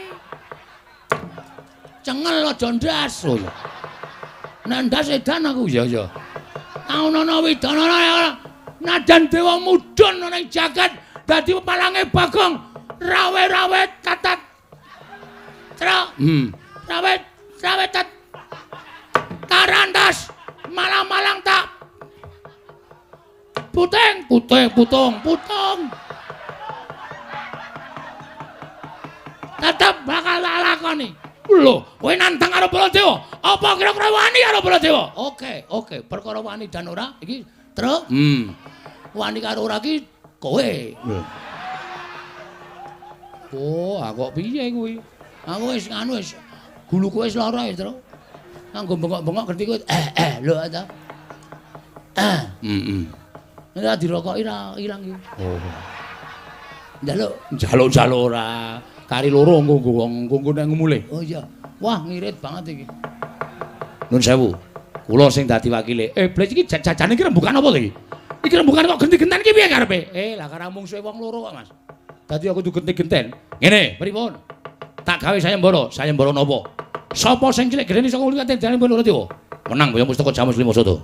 Cengel aja ndas. Oh iya. Nek ndas edan aku. Iya iya. Taunana widanana ora nadan dewa mudhun nang jagat dadi pepalange Bagong rawe-rawe tatat. Truk. Rawe rawe tat tarantas malang-malang tak puting puting putung putung tetep bakal tak lakoni. Lho, kowe nantang karo Baladewa? Apa kira-kira wani karo Baladewa? Oke, oke, perkara wani dan ora iki, Truk. Wani karo ora iki kowe. Oh, aku kok piye kuwi? Aku wis nganu wis guluku wis lara ya, Truk. Nganggo bengok-bengok ngerti kowe. Lho ta. Nek dirokoki ra ilang iki. Oh. Njaluk, njaluk-njaluk ora. Kari loro engko nggo nggo nek mulih. Oh iya. Wah, ngirit banget iki. Nun sewu. Kula sing dadi wakile. Blek iki jajane iki rembukan apa to iki? Iki rembukan kok genti-genten iki piye karepe? Lah karo mungsuhe wong loro kok, Mas. Dadi aku kudu genti-genten. Ngene, pripun? Tak gawe sayembara, sayembara napa? Sapa sing cilik gedene iso nguliti dalem Baladewa? Menang boyong pustaka Jamus Lima Sada.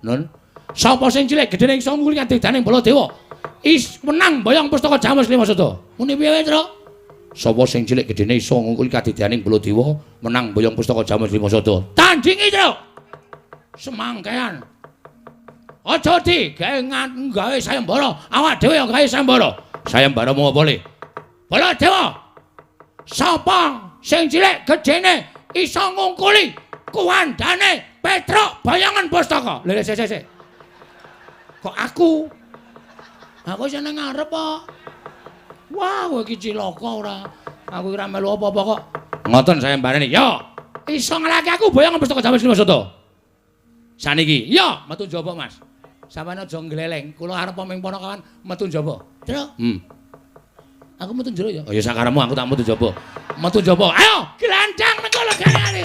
Nun. Sapa sing cilik gedene iso nguliti dalem Baladewa? Is menang boyong pustaka Jamus Lima Sada. Muni piye, Truk? Sapa sing cilik gedene iso ngungkuli kadidaning Baladewa menang boyong pustaka Jamus Lima Sada. Tandingi, Truk. Semangkean. Aja di gawe gawe sayembara, awak dhewe ya gawe sayembara. Sayembara mau apa le? Baladewa. Sapa sing cilik gedene iso ngungkuli kuwandane Petruk bayangan pustaka. Lha sik sik. Kok aku? Aku sing nang ngarep kok. Wah, kowe iki cilaka ora. Aku ora melu apa-apa kok. Ngoten sayembarane. Yo, iso ngelake aku boyong pustaka Jamus Lima Sada. Saniki. Yo, metu njaba, Mas. Sampeyan aja ngleleng. Kula arep ming ponokawan metu njaba. Truk. Aku metu njero ya. Oh ya sakaremu aku tak metu njaba. Metu njaba. Ayo, gelandang nekala gane.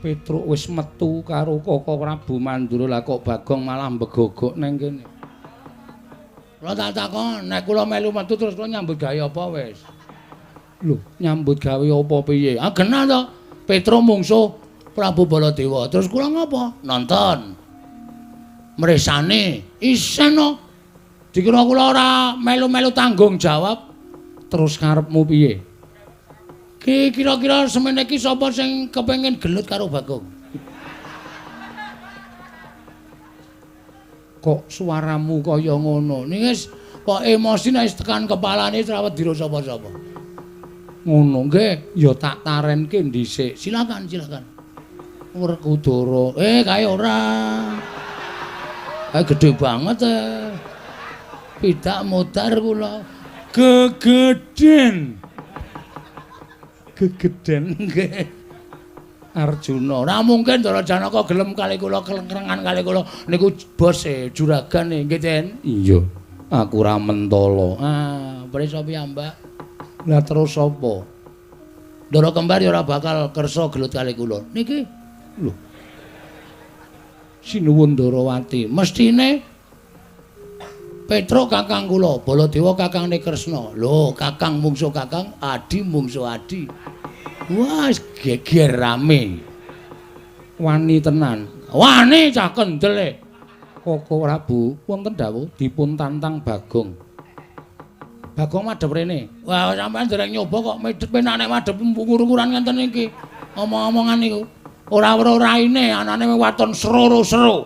Petruk wis metu karo Koko Prabu Mandura, lah kok Bagong malah mbegogok nang kene. Kula tak takon, nek kula melu metu terus kula nyambut gawe apa wis? Lho, nyambut gawe apa piye? Ah genah to. Petruk mungsuh Prabu Baladewa. Terus kula ngopo? Nonton. Mresane isen no. Dikira kula ora melu-melu tanggung jawab. Terus karepmu piye? Ki kira-kira semene iki sapa sing kepengin gelut karo Bagong? Kok suaramu kaya ngono? Niki wis kok emosi nek tekan kepalane ora wedira sapa-sapa. Ngono nggih, ya tak tarenke dhisik. Silakan, silakan. Werkudara. Kae ora. Kae gedhe banget. Pidak modar kula. Gegeden. Gegeden nggih. Arjuna, ora mungkin Ndara Janaka gelem kali kula kelengkrengan kali kula niku bos e juragane nggih, Den. Iya, aku ora mentala. Ah, prisa piyambak. Lah terus sapa? Ndara kembar ya ora bakal kersa gelut kali kula. Niki lho. Sinuwun Ndarawati, mestine Petruk kakang kula, Baladewa kakangne Kresna. Lho, kakang mungsuh kakang, adi mungsuh adi. Wah, geger rame. Wani tenan. Wani cah kendele. Koko Prabu, wonten dawuh dipun tantang Bagong. Bagong madhep rene. Wah, sampean dereng nyoba kok medhep penak nek madhep ngur-nguran ngenten iki. Omong-omongan niku. Ora weruh raine, anane waton sero-sero.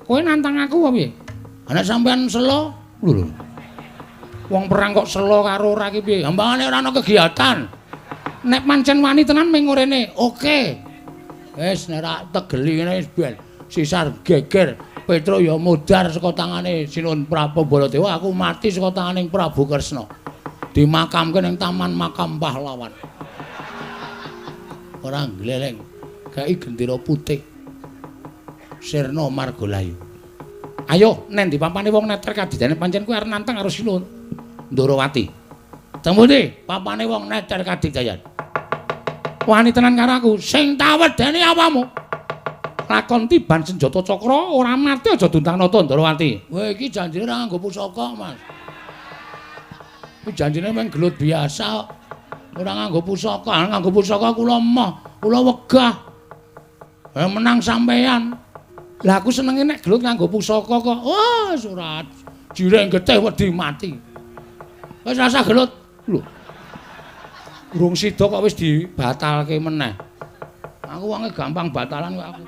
Kowe nantang aku apa piye? Ana sampean selo? Lho lho. Wong perang kok selo karo ora ki piye? Gampangane ora ana kegiatan. Nek pancen wani tenan ming rene. Oke. Wis nek ra tegeli ngene wis ben sisar geger. Petruk ya modar saka tangane Sinuwun Prabu Baladewa, aku mati saka tangane Prabu Kresna. Dimakamke ning taman makam pahlawan. Ora gleleng. Gawe gendera putih. Sirna Margalayu. Ayo nen di papane wong neter kadidane pancen kuwi arep nantang karo Sinuwun Ndarawati. Teng pundi papane wong neter kadidayan? Wani tenan karo aku, sing tawedeni awamu. Lakon tiban senjata cakra ora mati aja duntang nata Ndarawati. Kowe iki janjine ora nganggo pusaka, Mas. Kuwi janjine mung gelut biasa. Ora nganggo pusaka, nganggo pusaka kula emoh, kula wegah. Menang sampean. Lah aku senenge nek gelut nganggo pusaka kok. Wah, ora jireng getih wedi mati. Wis rasa gelut. Lho. Urung sida kok wis dibatalke meneh. Aku wonge gampang batalan kok aku.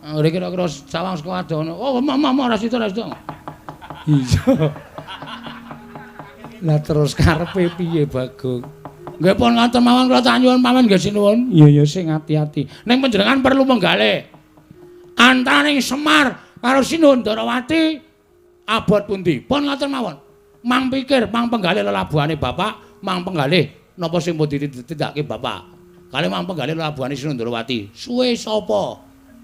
Anggere kira-kira sawang saka adoh. Oh, mama ora sida, ora sida. Iya. Lah terus karepe piye, Bagong? Nggih pun ngaten mawon kula tak nyuwun pamit nggih sinuwun. Iya ya sing ati-ati. Ning panjenengan perlu menggalih. Antaraning Semar karo Sinuwun Ndarawati abot pundi? Pun ngaten mawon. Mang pikir, mang penggalih lelabuhane bapak, mang penggalih napa sing pun ditindakake bapak. Kali mang penggalih lelabuhane Sinuwun Ndarawati. Suwe sapa?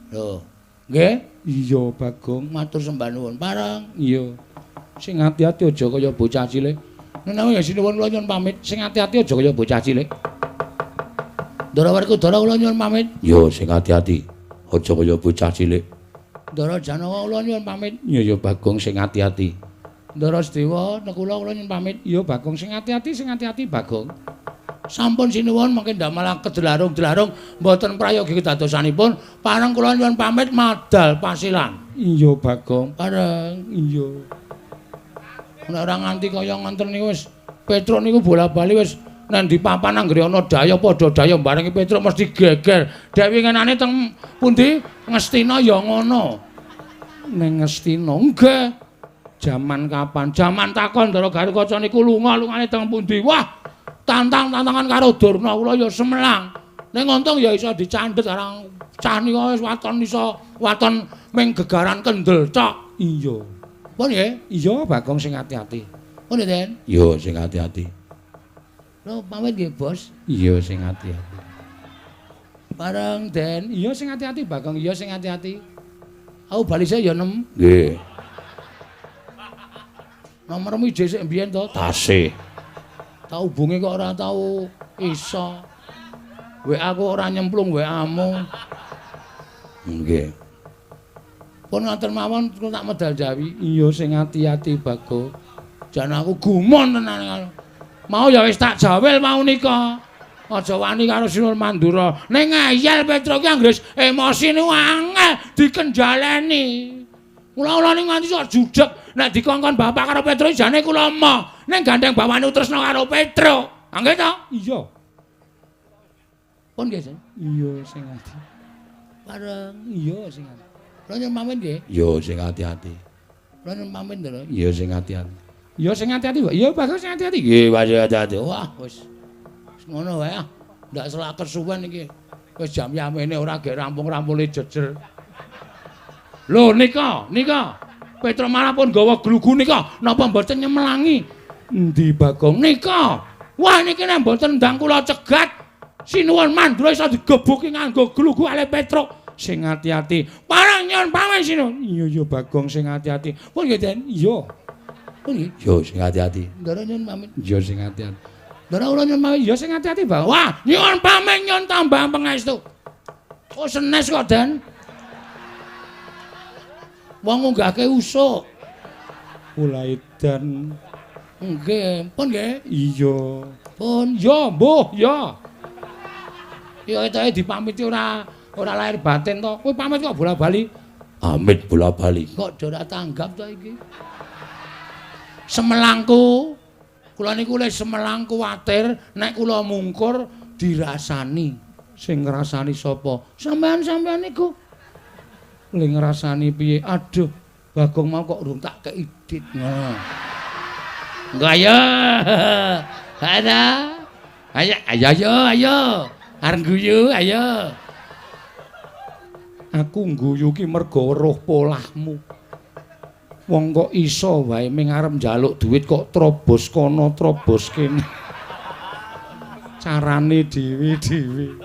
Lho, nggih? Iya, Bagong, matur sembah nuwun. Pareng. Iya. Sing ati-ati aja kaya bocah cilik. Menawi ya sinuwun kula nyuwun pamit. Sing ati-ati aja kaya bocah cilik. Ndara Werkudara kula nyuwun pamit. Iya, sing ati-ati. Aja kaya bocah cilik. Ndara Janaka kula nyuwun pamit. Iya ya Bagong sing ati-ati. Ndara Sedewa nekula kula nyuwun pamit. Iya Bagong sing ati-ati, sing ati-ati Bagong. Sampun sinuwun mangke ndamel kedelarung-delarung mboten prayogi kedadosanipun. Pareng kula nyuwun pamit madal pasilan. Iya Bagong, pareng. Iya. Nek ora nganti kaya ngoten niku wis Petruk niku bola-bali wis nang di papan anggere ana daya padha daya barengi Petruk mesti geger. Dewi ngenane teng pundi? Ngastina ya ngono. Ning Ngastina nggih. Jaman kapan? Jaman takon Ndara Garukaca niku lunga-lungane teng pundi? Wah, tantang-tantangan karo Durna kula ya semelang. Ning untung ya iso dicandhet arang cah nika wis waton iso waton ming gegaran kendel tok. Iya. Pun nggih? Iya, Bagong sing ati-ati. Pun Den? Iya, sing ati-ati. Lho, pamit nggih, Bos. Iya, sing ati-ati. Bareng Den. Iya sing ati-ati, Bagong. Iya sing ati-ati. Aku bali sik ya nem. Nggih. Nomormu ije sik mbiyen to? Tasih. Tak hubungi kok ora tau iso. WA aku ora nyemplung WA-mu. Nggih. Pun ngoten mawon kula tak medal Jawi. Iya sing ati-ati, Bagong. Jan aku gumun tenan. Mau ya wis tak jawel mau nika. Aja wani karo Sinuwun Mandura. Ning ngeyel Petruk ki anggere emosi niku angel dikenjaleni. Kula-kula niku nganti sok judeg nek dikongkon bapak karo Petruk jane kula emoh. Ning gandeng bawane tresna karo Petruk. Nggih to? Iya. Pun nggih, Sen. Iya sing ati. Bareng. Iya sing ati. Kula nyuwun pamit nggih. Iya sing ati-ati. Kula nyuwun pamit lho. Iya sing ati-ati. Iya sing ati-ati, Pak. Iya Bagong sing ati-ati. Nggih, Pak sing ati-ati. Wah, wis. Wis ngono wae ah. Ndak selak kesuwen iki. Wis jam yamene ora gek rampung-rampule jejer. Lho nika, nika. Petruk malah pun gawa glugu nika. Napa mboten nyemelangi? Endi Bagong? Nika. Wah niki nek mboten ndang kula cegat, Sinuwun Mandura iso digebuki nganggo glugu ale Petruk. Sing ati-ati. Parang nyuwun pamit Sinuwun. Iya iya Bagong sing ati-ati. Pun nggih Den. Iya. Pun nggih. Iya sing ati-ati. Ndara nyuwun pamit. Iya sing ati-ati. Ndara kula nyuwun pamit. Iya sing ati-ati, Bang. Wah, nyuwun pamit nyuwun tambah pangestu. Oh senes kok Den. Wong ngunggahke usuk. Kula edan. Nggih, pun nggih. Iya. Pun ya, mbuh, ya. Ya ketoke dipamiti ora ora lahir batin to. Kowe pamit kok bola-bali? Amit bola-bali. Kok ora tanggap to iki? Semelangku. Kula niku le semelang kuwatir nek kula mungkur dirasani. Sing ngrasani sapa? Sampean-sampean niku. Le ngrasani piye? Aduh, Bagong mau kok urung tak kei dit. Ngono. Engko ayo. Ada. Ayo ayo ayo ayo. Arep guyu ayo. Aku ngguyu ki mergo weruh polahmu. Wong kok iso wae ming arep njaluk duit kok trobos kono trobos kene. Carane dhewe-dhewe.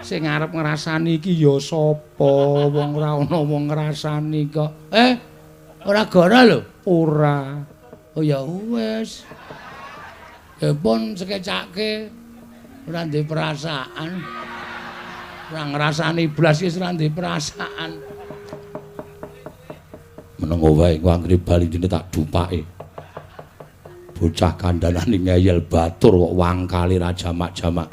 Sing arep ngrasani iki ya sapa? Wong ora ana wong ngrasani kok. Ora goro lho. Ora. Oh ya wis. Ya pun sekecake ora ndek perasaan. Ora ngrasani blas iki ora ndek perasaan. Menengo wae engko anggere bali dene tak dupake. Bocah kandhanane ngeyel batur kok wangkale ra jamak-jamak.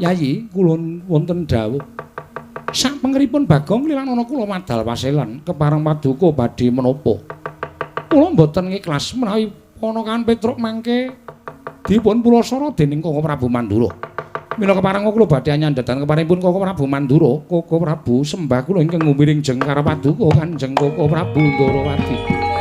Yayi, kula wonten dawuh. Sapengeripun Bagong lilan ana kula madal waselan kepareng paduka badhe menapa. Kula mboten ngikhlas menawi ponakan Petruk mangke dipun pulasara dening Koko Prabu Mandura. Mila kepareng kula badhe nyandhatan keparengipun Koko Prabu Mandura, Koko Prabu sembah kula ingkang ngumiring jengkar paduka Kanjeng Koko Prabu Ndarawati. Oh.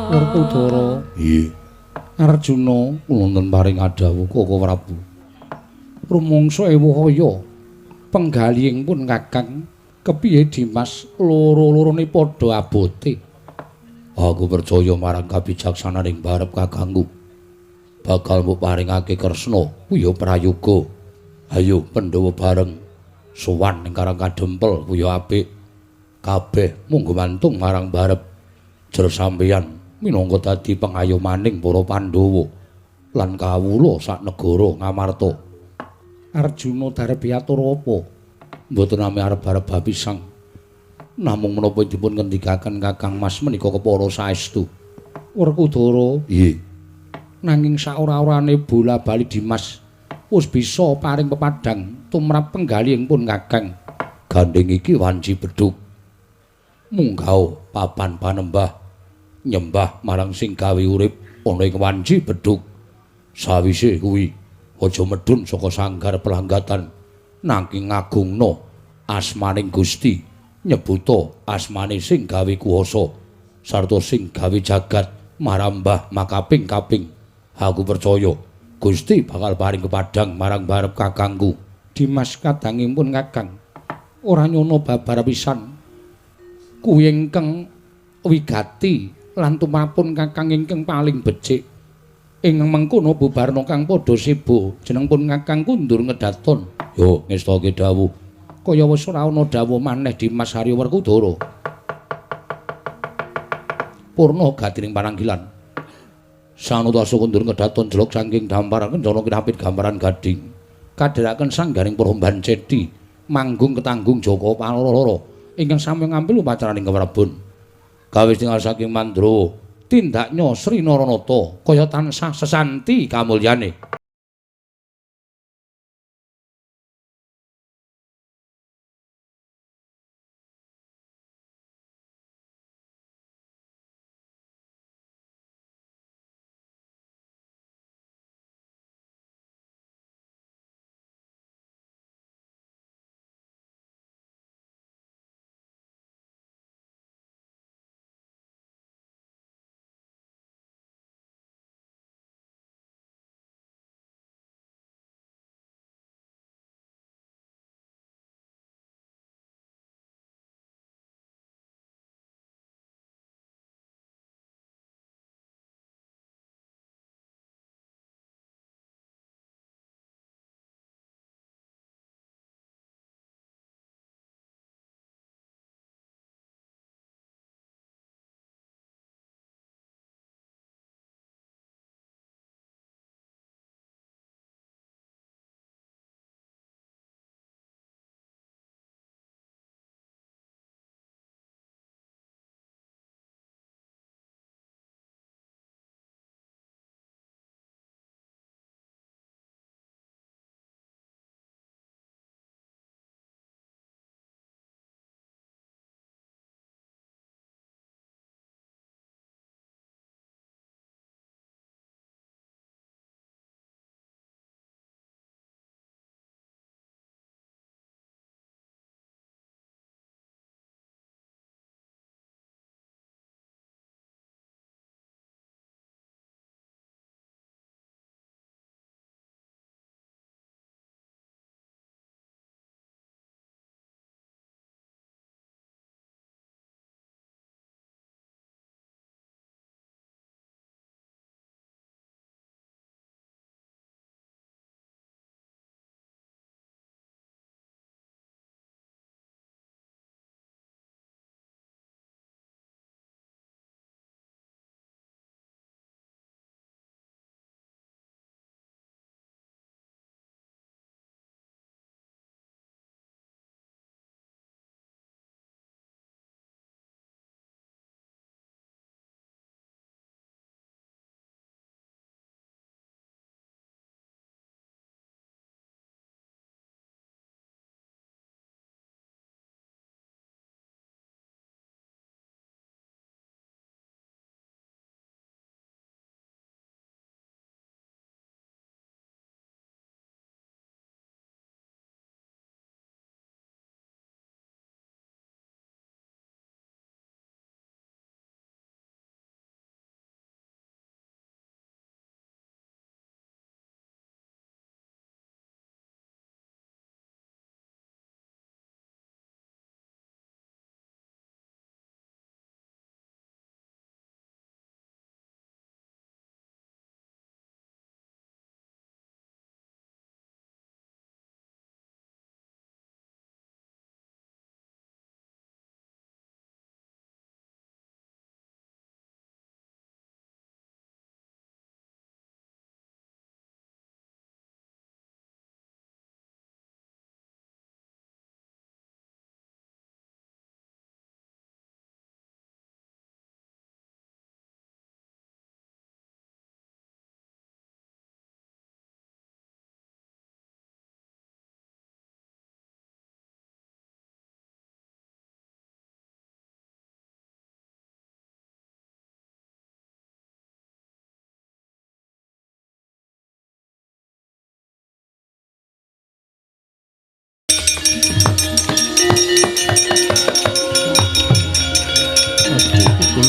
Werkudara. Iya. Arjuna wonten paring adhawuh Koko Prabu. Rumangsa ewuh kaya penggalihing pun Kakang kepiye Dimas loro-lorone padha abote. Aku percaya marang kabijaksananing barep kakangku. Bakal mbok paringake Kresna kuwi ya prayoga. Ayo Pandhawa bareng sowan ning Karang Kadempel kuwi ya apik. Kabeh munggo mantung marang barep. Jer sampeyan minangka dadi pengayomaning para Pandhawa lan kawula sak negara Ngamarta. Arjuna darep atur apa? Mboten nami arep-arep bapisang. Namung menapa dipun ngendikaken Kakang Mas menika kepara saestu. Werkudara, nggih. Nanging saora-orane bola-bali Dimas wis bisa paring pepadhang tumrap penggalihing pun Kakang. Gandhing iki wanci bedhug. Munggah papan panembah nyembah marang sing gawe urip ana ing wanci bedhug. Sawise kuwi aja medhun saka sanggar pelanggatan nanging ngagungna asmaning Gusti, nyebuta asmane sing gawe kuwasa sarta sing gawe jagat marambah makaping-kaping. Aku percaya Gusti bakal paring kepadhang marang barep kakangku. Dimas kadangipun Kakang ora nyono babar pisan. Kuwi ingkang wigati lan tumrapun Kakang ingkang paling becik. Ing mengkono bubarna kang padha seba jeneng pun Kakang kundur ngedaton. Yo ngestake dawuh. Kaya wis ora ana dawuh maneh Dimas Harya Werkudara. Purna gatining pananggilan. Sanutasa kundur ngedaton jelok saking dampar kencana kinapit gambaran gading. Kadheraken sanggaring Puromban Ceti manggung ketanggung Jaka Paloro ingkang sami ngampil upacaraning keprabon. Kawis tinggal saking Mandra tindaknya Sri Naranata kaya tansah sesanti kamulyane.